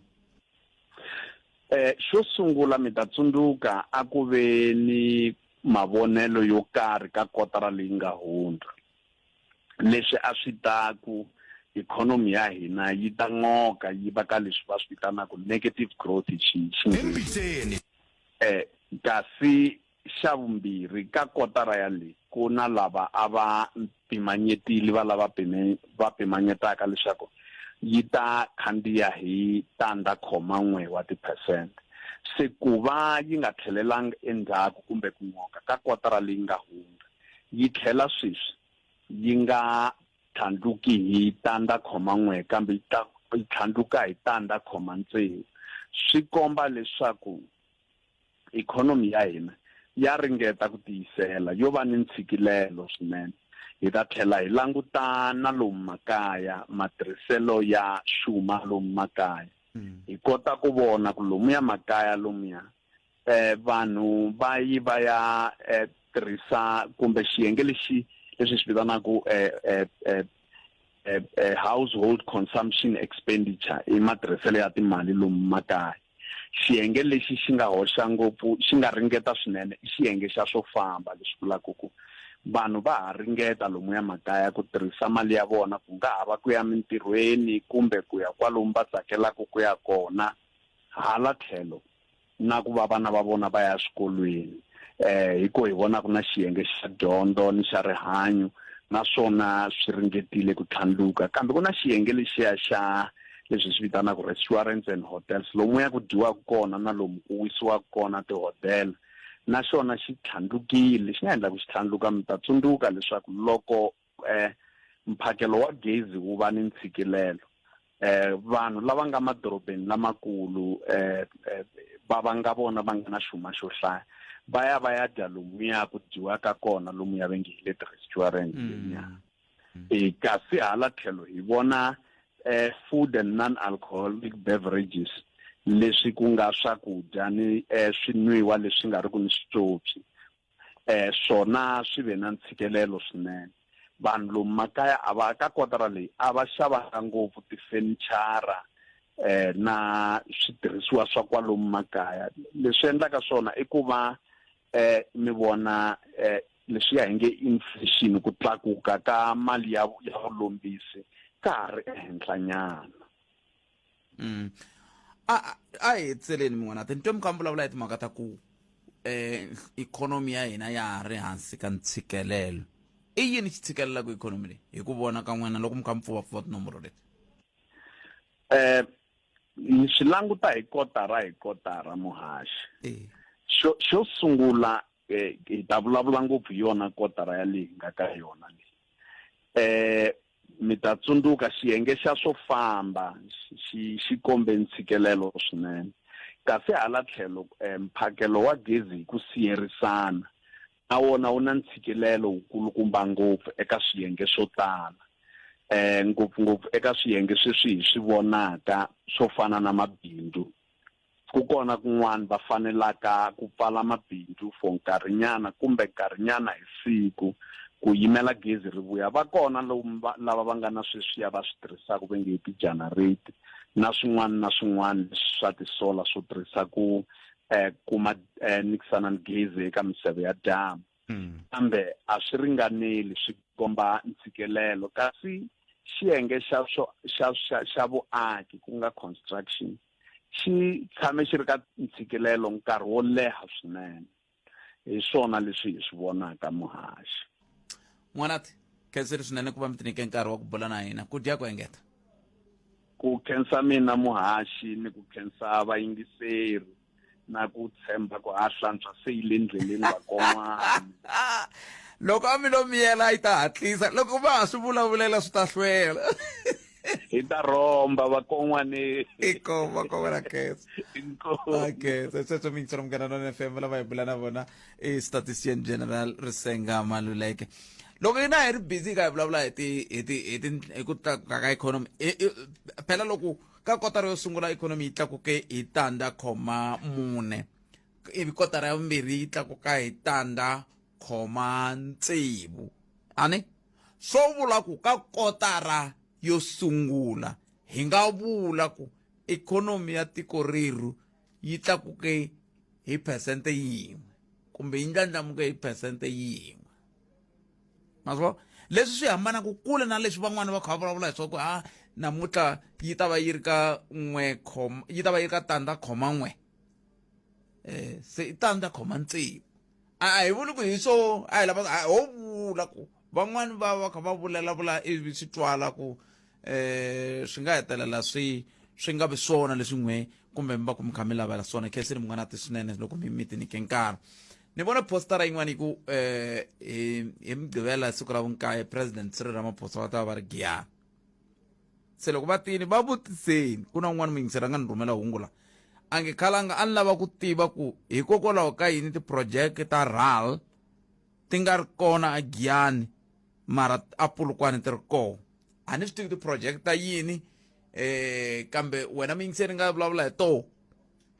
Eh xo sungula mi ta tsundzuka a ku ve ni mavonelo yo karhi ka kotara leyi nga hundza leswi a swi ta ku ikhonomi ya hina yi ta n'oka yi va ka leswi va swi vitanaka negative growth hi Xinghezi. Eh kasi Xa vumbirhi, ka kotara ya leyi, ku na lava a va pimanyetile va lava va pimanyetaka leswaku yi ta khandziya hi tandza khoma n'we wa tiphesente. Se ku va yi nga tlhelelanga endzhaku kumbe ku n'oka ka kotara leyi nga hundza, yi tlhela sweswi yi nga tlhandluki hi tandza khoma n'we kambe yi ta yi tlhandluka hi tandza khoma tsevu, swi komba leswaku ikhonomi ya hina ya ringeta ku tiyisela, yo va ni ntshikilelo swinene. Hi ta tlhela hi languta na lomu makaya, matirhiselo ya xuma lomu makaya. Hi kota ku vona ku lomuya makaya lomuya vanhu va yi va ya tirhisa kumbe xiyenge lexi leswi hi swi vitanaka household consumption expenditure i matirhiselo ya timali lomu makaya. Xiyenge lexi xi nga hoxa ngopfu, xi nga ringeta swinene i xiyenge xa swo famba, leswi vulaka ku vanhu va ha ringeta lomuya makaya ku tirhisa mali ya vona, ku nga ha va ku ya mintirhweni kumbe ku ya kwalomu va tsakelaka ku ya kona, hala tlhelo na ku va vana va vona va ya swikolweni. Hi ko hi vonaka na xiyenge xa dyondzo ni xa rihanyo naswona swi ringetile ku tlhandluka, kambe ku na xiyenge lexiya xa leswi hi swi vitanaka restaurants and hotels, lomuya ku dyiwaka kona na lomu ku wisiwaka kona tihodela, na xona xi tlhandlukile. Lexi nga endla ku xi tlhandluka, mi ta tsundzuka leswaku loko mphakelo wa gezi wu va ni ntshikilelo, vanhu lava nga madorobeni lamakulu va va nga vona va nga na xuma xo hlaya, va ya va ya dya lomuya ku dyiwaka kona, lomuya va nge hi le ti-restaurant lomuya. Kasi hala tlhelo hi vona food and non-alcoholic beverages, leswi ku nga swakudya ni swinwiwa leswi nga ri ku ni switswotswi, swona swi ve na ntshikelelo swinene. Vanhu lomu makaya a va ka kotara leyi a va xavanga ngopfu tifenichara na switirhisiwa swa kwalomu makaya. Leswi endlaka swona i ku va mi vona leswiya hi nge inflation, ku tlakuka ka mali ya ya vulombisi ka ha ri ehenhlanyana. A a hi tseleni min'wana ti ni twe mi kha mi vulavula hi timhaka ta ku ikhonomi ya hina ya ha ri hansi ka ntshikelelo. I yini xi tshikelelaka ikhonomi leyi hi ku vona ka n'wina loko mi kha mi pfuvapfuva tinomboro leti? Hi swi languta hi kotara hi kotara muhaxi. Xo xo sungula hi ta vulavula ngopfu hi yona kotara ya leyi hi nga ka yona leyi. Mi ta tsundzuka xiyenge xa swo famba xi xi kombe ntshikelelo swinene, kasi hala tlhelo mphakelo wa gezi hi ku siyerisana na wona wu na ntshikelelo wukulukumba ngopfu eka swiyenge swo tala. um ngopfungopfu eka swiyenge sweswi hi swi vonaka swo fana na mabindzu ku kona kun'wana va fanelaka ku pfala mabindzu for nkarhinyana kumbe nkarhinyana hi siku ku yimela gezi ri vuya va kona lomu lava va nga na sweswiya va swi tirhisaka va nge ti-generate na swin'wana na swin'wana swa ti-solar swo tirhisa ku eh, kuma eh, nikisana ni gezi eka miseve ya dyambu hmm. kambe a swi ringaneli swi komba ntshikelelo kasi xiyenge xa swo xa xa xa vuaki ku nga construction xi tshame xi ri ka ntshikelelo nkarhi wo leha swinene hi swona leswi hi swi vonaka muhaxi n'wanati khenseri swinene ku va mi tinike nkarhi wa ku bula na hina ku dya ku engeta ku khensa mina muhaxi ni ku khensa vayingiseri na ku tshemba ku ha hlantswa se yi le ndleleni vakon'wana loko a mi lo miyela yi ta hatlisa loko va ha swi vulavulela swi ta hlwela hi ta rhomba vakon'wane iko vakon'wana khensa okay sweswo miyingiselo munghana none fm lava hi bula na vona i statistician general risenga maluleke loko hina hi ri busy ka hi vulavula hi ti hi ti hi ti hi ku tlakuka ka ikhonomi phela loko ka kotara yo sungula ikhonomi yi tlakuke hi tandza khoma mune ivi kotara ya vumbirhi yi tlakuka hi tandza khoma tsevu ani swo vula ku ka kotara yo sungula hi nga vula ku ikhonomi ya tiko rerhu yi tlakuke hi phesente yin'we kumbe yi ndlandlamuke hi phesente yin'we ma swi vona leswi swi hambanaka kule na leswi van'wana va kha va vulavula hi swa ku a namuntlha yi ta va yi ri ka n'we khoma yi ta va yi ri ka tandza khoma n'we um se i tandza khoma tsevu a hi vuli ku hi swo a hi lava ho vula ku van'wani va va kha va vulavula ivi swi twala ku eh swi nga hetelela swi swi nga vi swona leswi n'we kumbe mi va ku mi kha mi lavela swona khenseni munghana ti swinene loko mi mi ti nyike nkarhi ni vona postara yin'wana yi ku eh hi hi mugqivela siku ra vunkaye president Cyril Ramaphosa va ta va va ri Giyani se loko va tini va vutiseni ku na un'wana muyingiseri a nga ni rhumela hungu la a nge khalanga a ni lava ku tiva ku hikokwalaho ka yini tiprojeke ta ral ti nga ri kona a Giyani mara a Polokwane ti ri kona a ni swi tivi ti-project ta yini eh kambe wena muyingiseri nga vulavula hi toho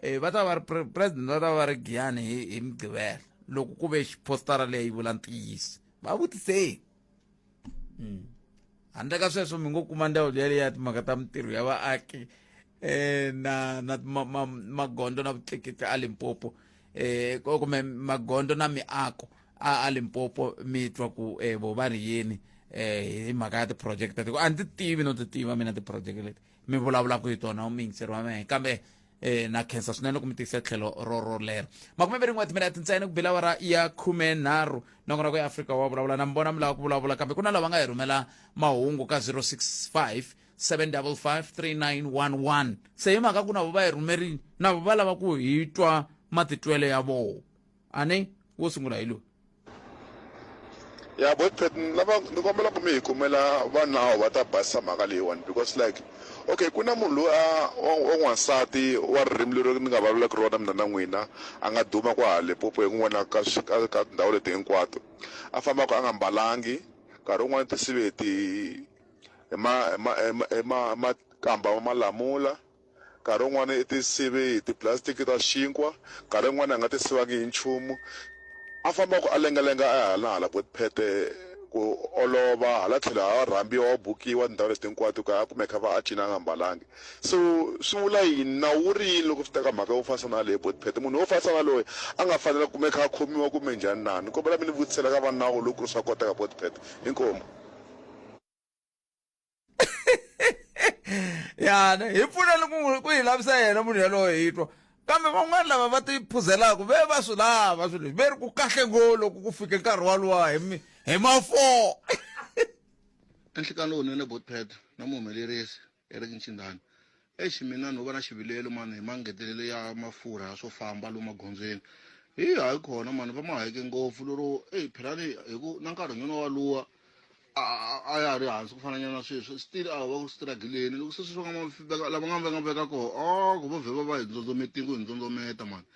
eh va ta va ri president va ta va ri Giyani hi hi Mugqivela loko ku ve xipostara leyi vula ntiyiso va vutiseni mm. Handle ka sweswo mi ngo kuma ndzawulo yaleyo ya timhaka ta mintirho ya vaaki eh na na magondzo na vutleketli a Limpopo eh kumbe magondzo na miako a a Limpopo mi twa ku eh vo va ri yini eh hi mhaka ya ti-project ta tiko a ndzi tivi no ti tiva mina ti-project leti mi vulavulaka hi tona muyingiseri wa mehe kambe eh na khensa swinene loko mi tikisa tlhelo ro rolero makumembirhi n'we timinete ntsena ku bela awara ya khumenharhu nongonoko ya afrika wa vulavula na mi vona mi lava ku vulavula kambe ku na lava nga hi rhumela mahungu ka 065 755 3911 se hi mhaka ku na vo va hi rhumerile na vo va lava ku hi twa matitwelo ya voho ani wo sungula hi loyi ya botpet ni lava ni kombela ku mi hi kumela va nawu va ta basisa mhaka leyiwani because like okay ku na munhu loyi a wa n'wansati wa ririmi leri ni nga vulavulaka rona mina na n'wina a nga duma kwaha Limpopo hi kun'wana ka ka ka tindhawu leti hinkwato a fambaka a nga mbalangi nkarhi wun'wani tisive hi ti hi ma hi ma hi ma hi ma makamba ma malamula nkarhi wun'wani i ti sive hi tipulastiki ta xinkwa nkarhi wun'wani a nga ti sivangi hi nchumu a fambaka a lengalenga a hala na hala botphete ku olova hala tlhelo a rhambiwa wa bukiwa tindhawu leti hinkwato ku a kumeka va a cina a nga mbalangi so swi vula yini nawu wu ri yini loko swi ta ka mhaka yo fanisa na leyi botphete munhu wo fanisa na loyi a nga fanela ku kumeka a khomiwa kumbe njhani na ni kombela mi ni vutisela ka va nawu loko ku ri swa koteka botphete inkomu yana hi pfuneni ku ku hi lavisa yena munhu yaloye hi twa kambe van'wana lava va ti phuzelaka ve va swi lava swilo leswi ve ri ku kahle ngo loko ku fike nkarhi waluwa hi hi ma-four enhlikani lowunene botpet na muhumelerisi eric nchindani Eish mina no va na xivilelo mani hi mangetelelo ya mafurha ya swo famba lomu magondzweni hi hayi khona mani va ma hayeke ngopfu lero eyi phela ni hi ku na nkarhi nyana waluwa a a ya ha ri hansi ku fana nyana na sweswi still a va ku struggle-ni loko se sweswi va nga ma lava nga va nga veka koho a ku va vhe va va hi ndzondzometi ku hi ndzondzometa mani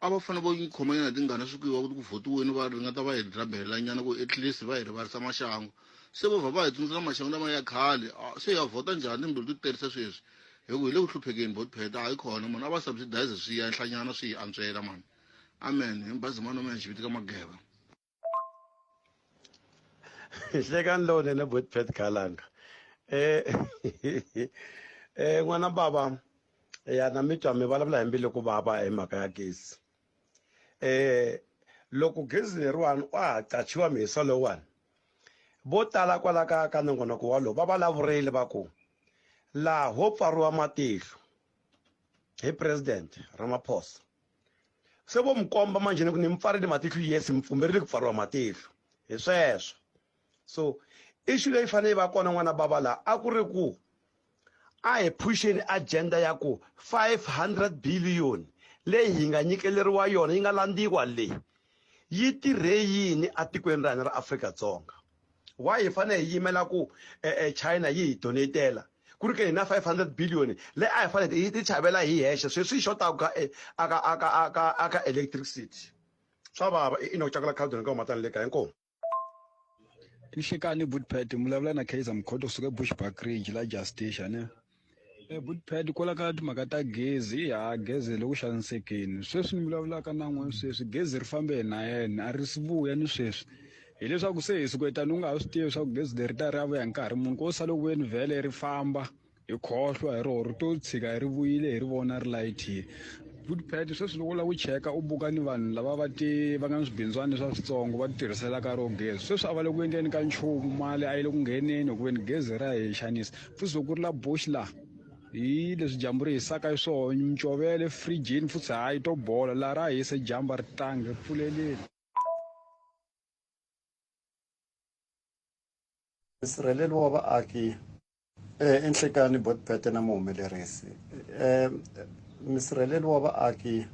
a va fanele va yi khoma nyana hi tingana swi ku yiwa ku vhotiweni va ringeta va hi drabela nyana ku at least va hi rivarisa maxangu. Se vo vha va hi tsundzuka maxangu lama ya khale se ya vhota njhani timbilu ti terisa sweswi hi ku hi le ku hluphekeni botpet a yi khona mani a va subsidize swi ya enhlanyana swi hi antswela mani amen hi bazi mani wa mina xiviti ka mageva hlekani lowunene botpet khalanga eh eh n'wana baba ya na mi twa mi vulavula hi mbilu ku vava hi mhaka ya gezi eh loko gezi leriwani wa ha qachiwa mihisa lowuwani vo tala kwala ka ka nongonoko walowo va vulavurile va ku laha ho pfariwa matihlo hi president Ramaphosa se vo mi komba manjhe ni ku ni mi pfarile matihlo yes mi pfumerile ku pfariwa matihlo hi sweswo so issue leyi fanele yi va kona n'wana bava laha a ku ri ku a hi phuxeni agenda ya ku 500 billion leyi hi nga nyikeleriwa yona yi nga landziwa leyi yi tirhe yini atikweni ra hina ra Afrika-Dzonga why hi fanele hi yimela ku eh, eh, China yi hi donatela ku ri ke hi na 500 billion leyi a hi fanele hi ti chavela hi hexe sweswi yi xotaka ka eh, aka aka aka aka electricity swa vava i inoku cakala khaldoni ka umatani le kaya inkomu Nhlekani Bootpad mi vulavula na Kaizer Mkhoto kusuka eBushbuckridge la Justicia ne e Bootpad kwala ka timhaka ta gezi ha gezi le ku xanisekeni sweswi ni vulavulaka na n'we sweswi gezi ri fambe hi na yena a ri si vuya ni sweswi hileswaku se hi sikwetani u nga ha swi tivi leswaku gezi leri ta ri ya vuya hi nkarhi muni ko sale ku vuyeni vhele ri famba hi khohlwa hi roho ri to tshika hi ri vuyile hi ri vona ri layithile good pet sweswi loko u lava ku cheka u buka ni vanhu lava va ti va nga ni swibindzwana swa switsongo va ti tirhiselaka ro gezi sweswi a va le ku endleni ka nchumu mali a yi le ku ngheneni hikuva ni gezi ra hi xanisa futhi loko ku ri la bush laha hi leswi dyambu ri hisaka hi swona micovele efrijini futhi hayi to bola laha ra hisa dyambu a ri tlangi ri pfuleleni Nsirhelelo wa vaaki I nhlekani Botpete na muhumelerisi. Musirheleli wa vaaki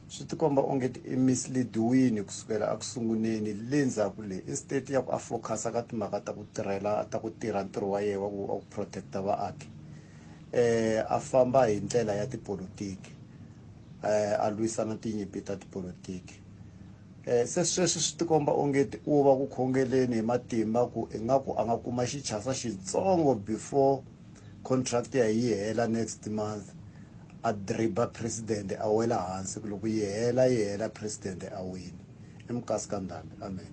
swi tikomba onge i mislead-wini kusukela eku sunguleni le ndzhaku le instead ya ku a focus-a ka timhaka ta ku tirhela ta ku tirha ntirho wa yena wa ku wa ku protect-a vaaki a famba hi ndlela ya tipolotiki a lwisana tinyimpi ta tipolotiki. Eh, se sweswi swi tikomba ongeti u va ku khongeleni hi matimba ku ingaku a nga kuma xichasa xitsongo before contract ya yi hela next month a driba president a wela hansi ku loko yi hela yi hela president a wini i mukasi ka ndhambi amen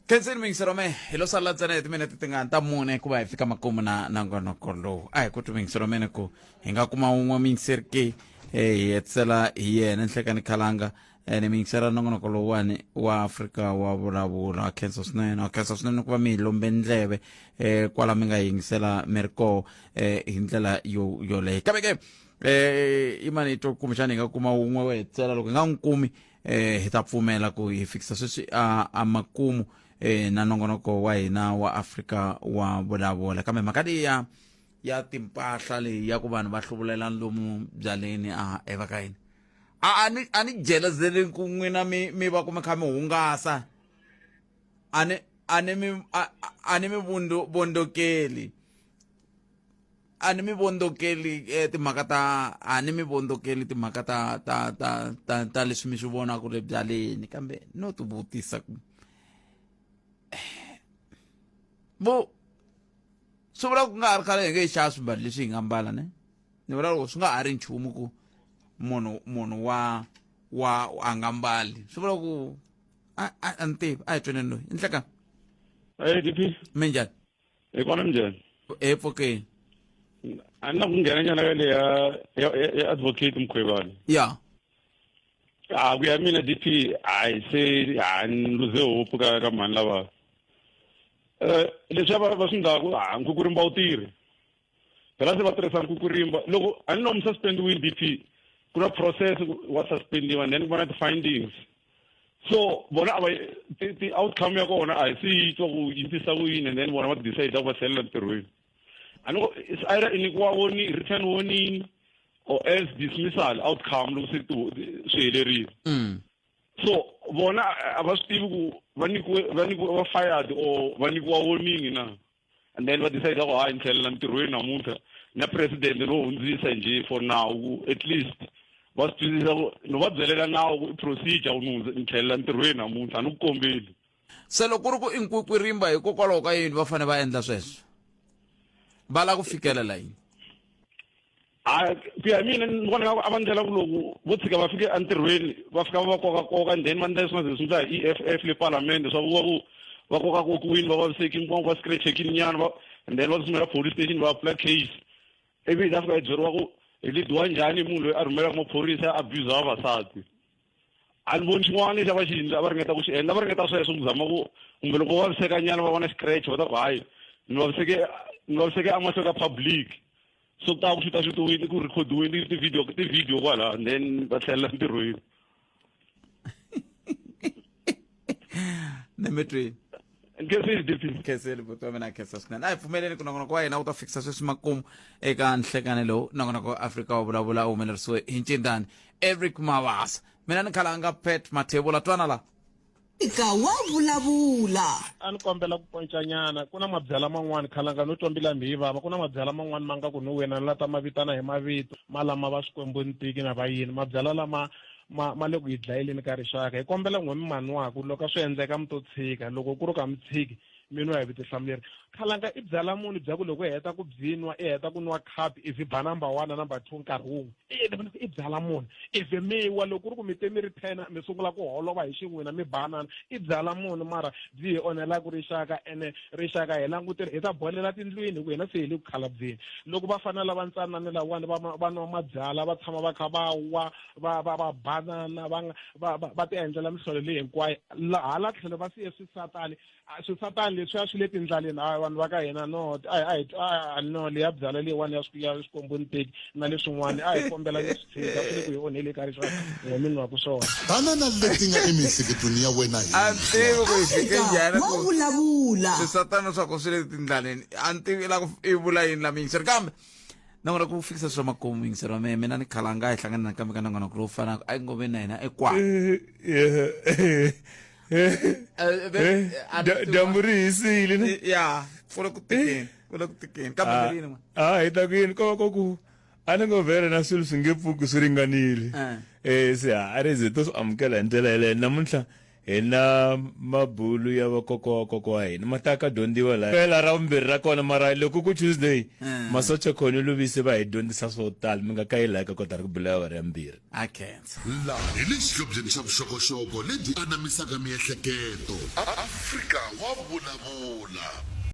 Khenseni muyingiseri wa mehe hi lo salela ntsena hi timinete tingani ta mune ku va hi fika makumu na nongonoko lowu a hi ku twi muyingiseri wa mene ku hi nga kuma wun'we muyingiseri ke eh, hi hetisela hi yena nhlekani khalanga eh, ni muyingiseri nongonoko lowuwani wa afrika wa vulavula wa khensa swinene wa khensa swinene ku va mi hi lombe ndleve eh, kwala mi nga yingisela mi ri koho eh, hi ndlela yo yoleyo kambe ke eh, imani hi twa kumbexana hi nga kuma wun'we wo hetisela loko hi nga n'wi kumi eh hi ta pfumela ku hi fikisa sweswi a a makumu eh na nongonoko wa hina wa Afrika wa vulavula kambe mhaka leyi ya ya timpahla leyi ya ku vanhu va hluvulela lomu byaleni a eva ka yini a a ni a ni jelezeli ku n'wina mi mi va ku mi kha mi hungasa a ni a ni mi a a ni mi vondokeli a ni mi vondzokeli eh, timhaka ta a ni mi vondzokeli timhaka ta ta ta ta ta leswi mi swi vonaka le byaleni kambe no ti vutisa ku vo swi vula ku nga ha ri khale hi nge yi xava swimbalo leswi hi nga mbala ne ni vula loko swi nga ha ri nchumu ku munhu munhu wa wa a nga mbali swi vula ku a a a ni tivi a hi tweneni loyi i nhlekani Hey, DP. minjhani Hi kona minjhani? E pfukeni. A ni na ku nghena nyana ka leya ya ya advocate Mkhwebane. Ya. A ku ya mina DP hayi se ha ni luze hope ka ka mhani lava. Eh leswi va va swi ndlaku ha nkukurimba wu tirhi. Phela se va tirhisa nkukurimba loko a ni lomu suspendiwile DP ku na process wa suspendiwa and then ku va na ti-findings. So vona a va ti-outcome ya kona a hi se yi twa ku yi tisa ku yini and then vona va decide ku va tlhelela ntirhweni. A ni ko it's either i nyikiwa warning, written warning or else dismissal outcome loko se swi helerile. So vona a va swi tivi ku va nyikiwe va nyikiwe va fired or va nyikiwa warning na. And then va decide ku hayi ni tlhelela ntirhweni namuntlha na president no hundzisa njhe for now ku at least va swi twisisa ku no va byelela nawu ku i procedure ku ni ni tlhelela ntirhweni namuntlha a ni ku kombeli. Se loko ku ri ku i nkwikwirimba hikokwalaho ka yini va fanele va endla sweswo? Va lava ku fikelela yini? A ku ya hi mina ni vona nga ku a va ndlela ku loko vo tshika va fike entirhweni va fika va va kokakoka and then va ndla leswi nga ze swi ndla hi E_F_F le palamende swa ku va ku va kokakokiwini va vavisekini kuma ku va scratchekini nyana va and then va tsutsumela police station va pfula case ivi hi ta fika hi byeriwa ku hi lidiwa njhani hi munhu loyi a rhumelaka maphorisa ya abuse vavasati. A ni voni xin'wana lexi a va xi endla a va ringeta ku xi endla a va ringeta sweswo ku zama ku kumbe loko va vaviseka nyana va vona xicratch va ta ku hayi ni vaviseke ni vaviseke emahlweni ka public so ku ta ku xuta xutiwini ku rhikhodiwini ti-video ti-video kwala and then va tlhelela ntirhweni. Nemetweni. Nkhensile DP. Nkhensile buti wa mina khensa swinene. A hi pfumeleni ku nongonoko wa hina wu ta fikisa sweswi makumu eka nhlekani lowu nongonoko wa Afrika wa vulavula wu humelerisiwe hi Ncindani Eric Mavasa. Mina ni khalanga Pat Mathebula twana la. Afrika wa vulavula. A ni kombela ku poncanyana ku na mabyala man'wani khalanga no twa mbila mbi yi vava ku na mabyala man'wani ma nga ku no wena ni la ta ma vitana hi mavito ma lama va swikwembu ntiki na va yini mabyala lama ma ma le ku hi dlayeleni ka rixaka hi kombela n'we mi manwaku loko swi endleka mi to tshika loko ku ri ka mi tshiki mi nwa hi vutihlamuleri khalanga i byala muni bya ku loko i heta ku byi nwa i heta ku nwa khapi ivi ba number one na number two nkarhi wun'we i byala muni ivi mi wa loko ku ri ku mi te mi ri ten mi sungula ku holova hi xin'wina mi banana i byala muni mara byi hi onhelaka rixaka ene rixaka hi langutele hi ta bolela tindlwini hi ku hina se hi le ku khalabyeni loko va fana lava ntsanani lawani va va nwa mabyala va tshama va kha va wa va va va banana va va va va ti endlela mihlolo leyi hinkwayo hala tlhelo va siye swisatani swisatani leswiya swi le tindlaleni a vanhu va ka hina no a hi a no leya byala leyiwani ya ya swikwembu ni teki na leswin'wana a hi kombela mi swi tshika swi le ku hi onheli ka rixaka n'we mi nwaku swona. Banana leti nga emiehleketweni ya wena A ni tivi ku hi fike njhani Wa ku vulavula. swisatana swa ku swi le tindlaleni a ni tivi la ku i vula yini la miyingiseri kambe nongonoko ku fikisa swa makumu muyingiseri wa mehe mina ni khalanga hi hlangana nakambe ka nongonoko lowu fanaka a yi ngo ve na hina ekwala Dyambu ri hisile ne ya ku le ku tikeni ku le ku tikeni kambe mi ri yini n'we a hi ta ku yini ko ko ku a ni ngo vhele na swilo swi nge pfuki swi ringanile eh se a ri ze to swi amukela hi ndlela yeleyo namuntlha hi na mabulu ya vakokwa wa kokwa wa hina ma ta ka dyondziwa la fela ra vumbirhi ra kona mara loko ku Tuesday masocha khoni luvise va hi dyondzisa swo tala mi nga kayeli la ka kotara ku bula awara ya mbirhi a khensa Laha hi le xihlobyeni xa vuxokoxoko lebyi anamisaka miehleketo. Afrika wa vulavula.